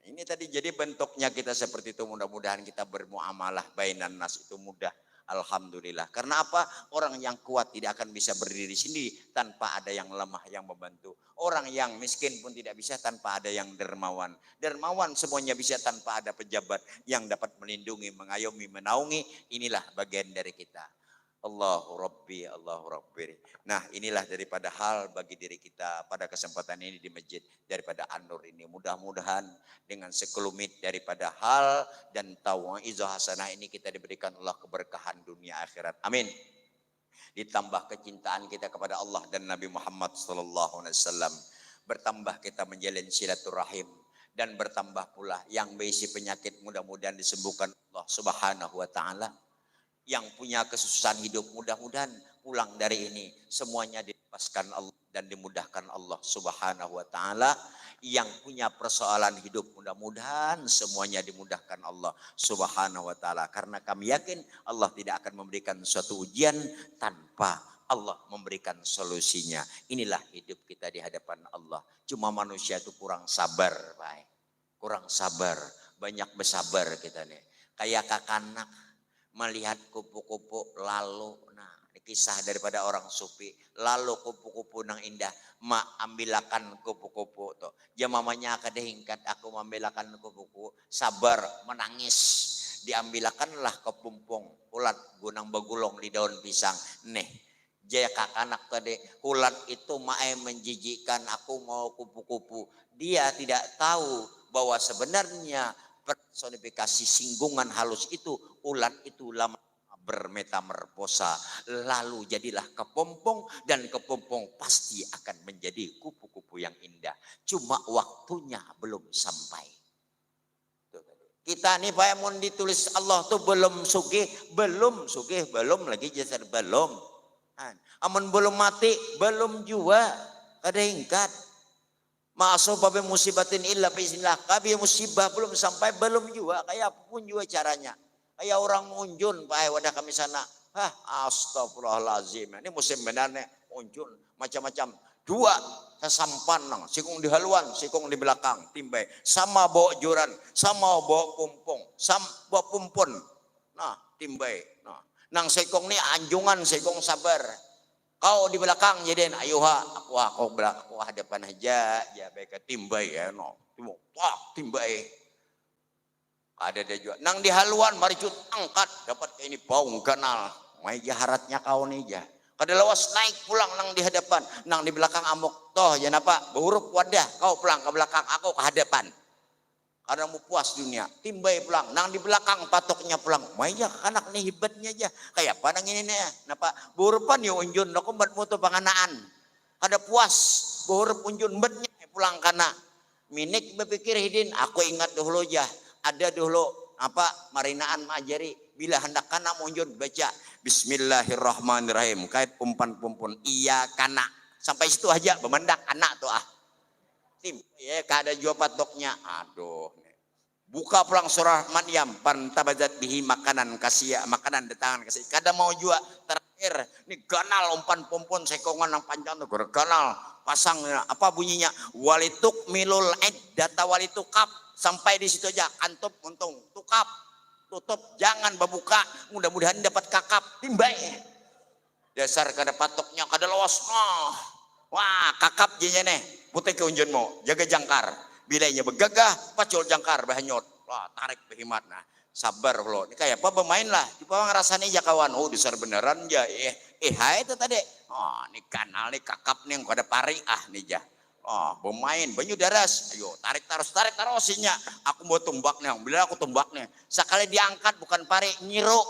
Ini tadi jadi bentuknya kita seperti itu, mudah-mudahan kita bermuamalah bainan nas itu mudah. Alhamdulillah. Karena apa? Orang yang kuat tidak akan bisa berdiri sendiri tanpa ada yang lemah yang membantu. Orang yang miskin pun tidak bisa tanpa ada yang dermawan. Dermawan semuanya bisa tanpa ada pejabat yang dapat melindungi, mengayomi, menaungi. Inilah bagian dari kita. Allahu Rabbi, Allahu Rabbi. Nah, inilah daripada hal bagi diri kita pada kesempatan ini di masjid daripada An-Nur ini. Mudah-mudahan dengan sekelumit daripada hal dan tawaizah hasanah ini kita diberikan Allah keberkahan dunia akhirat. Amin. Ditambah kecintaan kita kepada Allah dan Nabi Muhammad sallallahu alaihi wasallam. Bertambah kita menjalin silaturahim dan bertambah pula yang berisi penyakit mudah-mudahan disembuhkan Allah Subhanahu wa taala. Yang punya kesusahan hidup mudah-mudahan pulang dari ini semuanya dilepaskan Allah dan dimudahkan Allah Subhanahu wa taala. Yang punya persoalan hidup mudah-mudahan semuanya dimudahkan Allah Subhanahu wa taala. Karena kami yakin Allah tidak akan memberikan suatu ujian tanpa Allah memberikan solusinya. Inilah hidup kita di hadapan Allah. Cuma manusia itu kurang sabar, baik. Kurang sabar, banyak bersabar kita nih. Kayak kakanak melihat kupu-kupu lalu, nah, ini kisah daripada orang sufi, lalu kupu-kupu nang indah, ma ambilakan kupu-kupu tuh. Jamamanya kada hingkat aku mambilakan kupu-kupu, sabar, menangis. Diambilakanlah kepompong, ulat gunang bagulung di daun pisang. Nih, Jaya kakanak tadi, ulat itu maai menjijikkan, aku mau kupu-kupu. Dia tidak tahu bahwa sebenarnya personifikasi singgungan halus itu, ulat itu lama bermetamerposa, lalu jadilah kepompong, dan kepompong pasti akan menjadi kupu-kupu yang indah. Cuma waktunya belum sampai. Kita ni paya mun ditulis Allah tu belum sugih, belum sugih, belum lagi jasad belum. Amun belum mati, belum jua, kada hingkat. Ma'asoba bi musibatin illa biiznillah. Kabi musibah belum sampai, belum jua. Kaya apapun jua caranya. Kaya orang unjun, paya wadah kami sana. Hah, astagfirullahalazim. Ini musim benar nih, unjun, macam-macam. Dua, sasampan nang, sikung di haluan, sikung di belakang, timbai. Sama bawa joran, sama bawa pumpung, sam, bawa pumpun. Nah, timbai. Nah, nang sikung ni anjungan, sikung sabar. Kau di belakang jadi, ayuha, aku, aku belakang, aku hadapan aja, ya baik timbai ya, no. Timbai, wah, timbai. Kada ada jua. Nang di haluan marcut angkat, dapat ini paung ganal. Mai jaharatnya kau ni ja. Kada lawas naik pulang nang di hadapan, nang di belakang amuk. Toh, janapa? Bahurup wadah, kau pulang ke belakang, aku ke hadapan. Kada mau puas dunia, timbai pulang. Nang di belakang patuknya pulang. Mai ja anak ni hibatnya ja. Kaya apa nang ini nih? Napa? Bahurupan ya unjun, aku buat mutu panganaan. Kada puas, bahurup unjun, betnya pulang kana. Minik bapikir hidin, aku ingat dahulu ja, ada dahulu apa marinaan maajari, bila handak kana munjun baca Bismillahirrahmanirrahim, kait umpan pumpun, iya kana, Sampai situ aja, bemendak anak tu ah. Tim, ya, kada jua patoknya. Aduh. Buka pulang surah Maryam, pantabazat bihi makanan kasia, makanan datangan kasia. Kada mau jua terakhir, ni ganal umpan pompon sekongan nang panjang tu, ganal. Pasang, apa bunyinya? Walituk milul iddata walitukap. Sampai di situ aja, kantup muntung, tukap, tutup, jangan babuka, mudah-mudahan dapat kakap, timbai. Dasar kada patoknya, kada lawas. Wah, wah kakap jenya neh. Putai ke unjun mau, jaga jangkar. Bila inya begagah, pacul jangkar, bahanyut. Wah, tarik behimat nah. Sabar lo. Ni kaya apa bermain lah. Coba ngerasani ja kawan. Oh, dasar beneran ja. Eh, eh hai itu tadi. Oh, ni kanal ni kakap ni yang kada pari ah ni ja. Oh, bermain banyu daras. Ayo, tarik terus, tarik terus inya. Aku mau tumbak nih. Bila aku tumbak nih, sekali diangkat bukan pari, nyiru.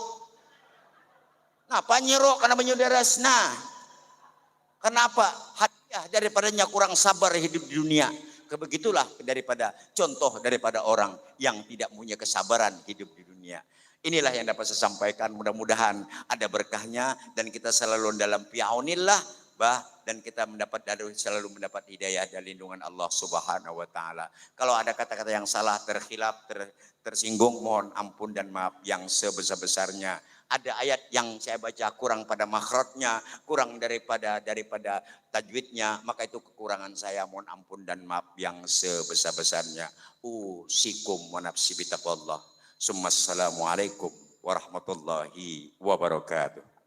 Napa nyiro kana banyu daras nah? Kenapa? Hadiah daripadanya kurang sabar hidup di dunia. Kebegitulah daripada contoh daripada orang yang tidak punya kesabaran hidup di dunia. Inilah yang dapat saya sampaikan. Mudah-mudahan ada berkahnya dan kita selalu dalam fi'aunillah, bah, dan kita mendapat selalu mendapat hidayah dan lindungan Allah Subhanahu wa taala. Kalau ada kata-kata yang salah, terkhilaf, ter, tersinggung, mohon ampun dan maaf yang sebesar-besarnya. Ada ayat yang saya baca kurang pada makhrajnya, kurang daripada daripada tajwidnya, maka itu kekurangan saya, mohon ampun dan maaf yang sebesar-besarnya. Usikum wa nafsi bitaqwallah. Summa assalamualaikum warahmatullahi wabarakatuh.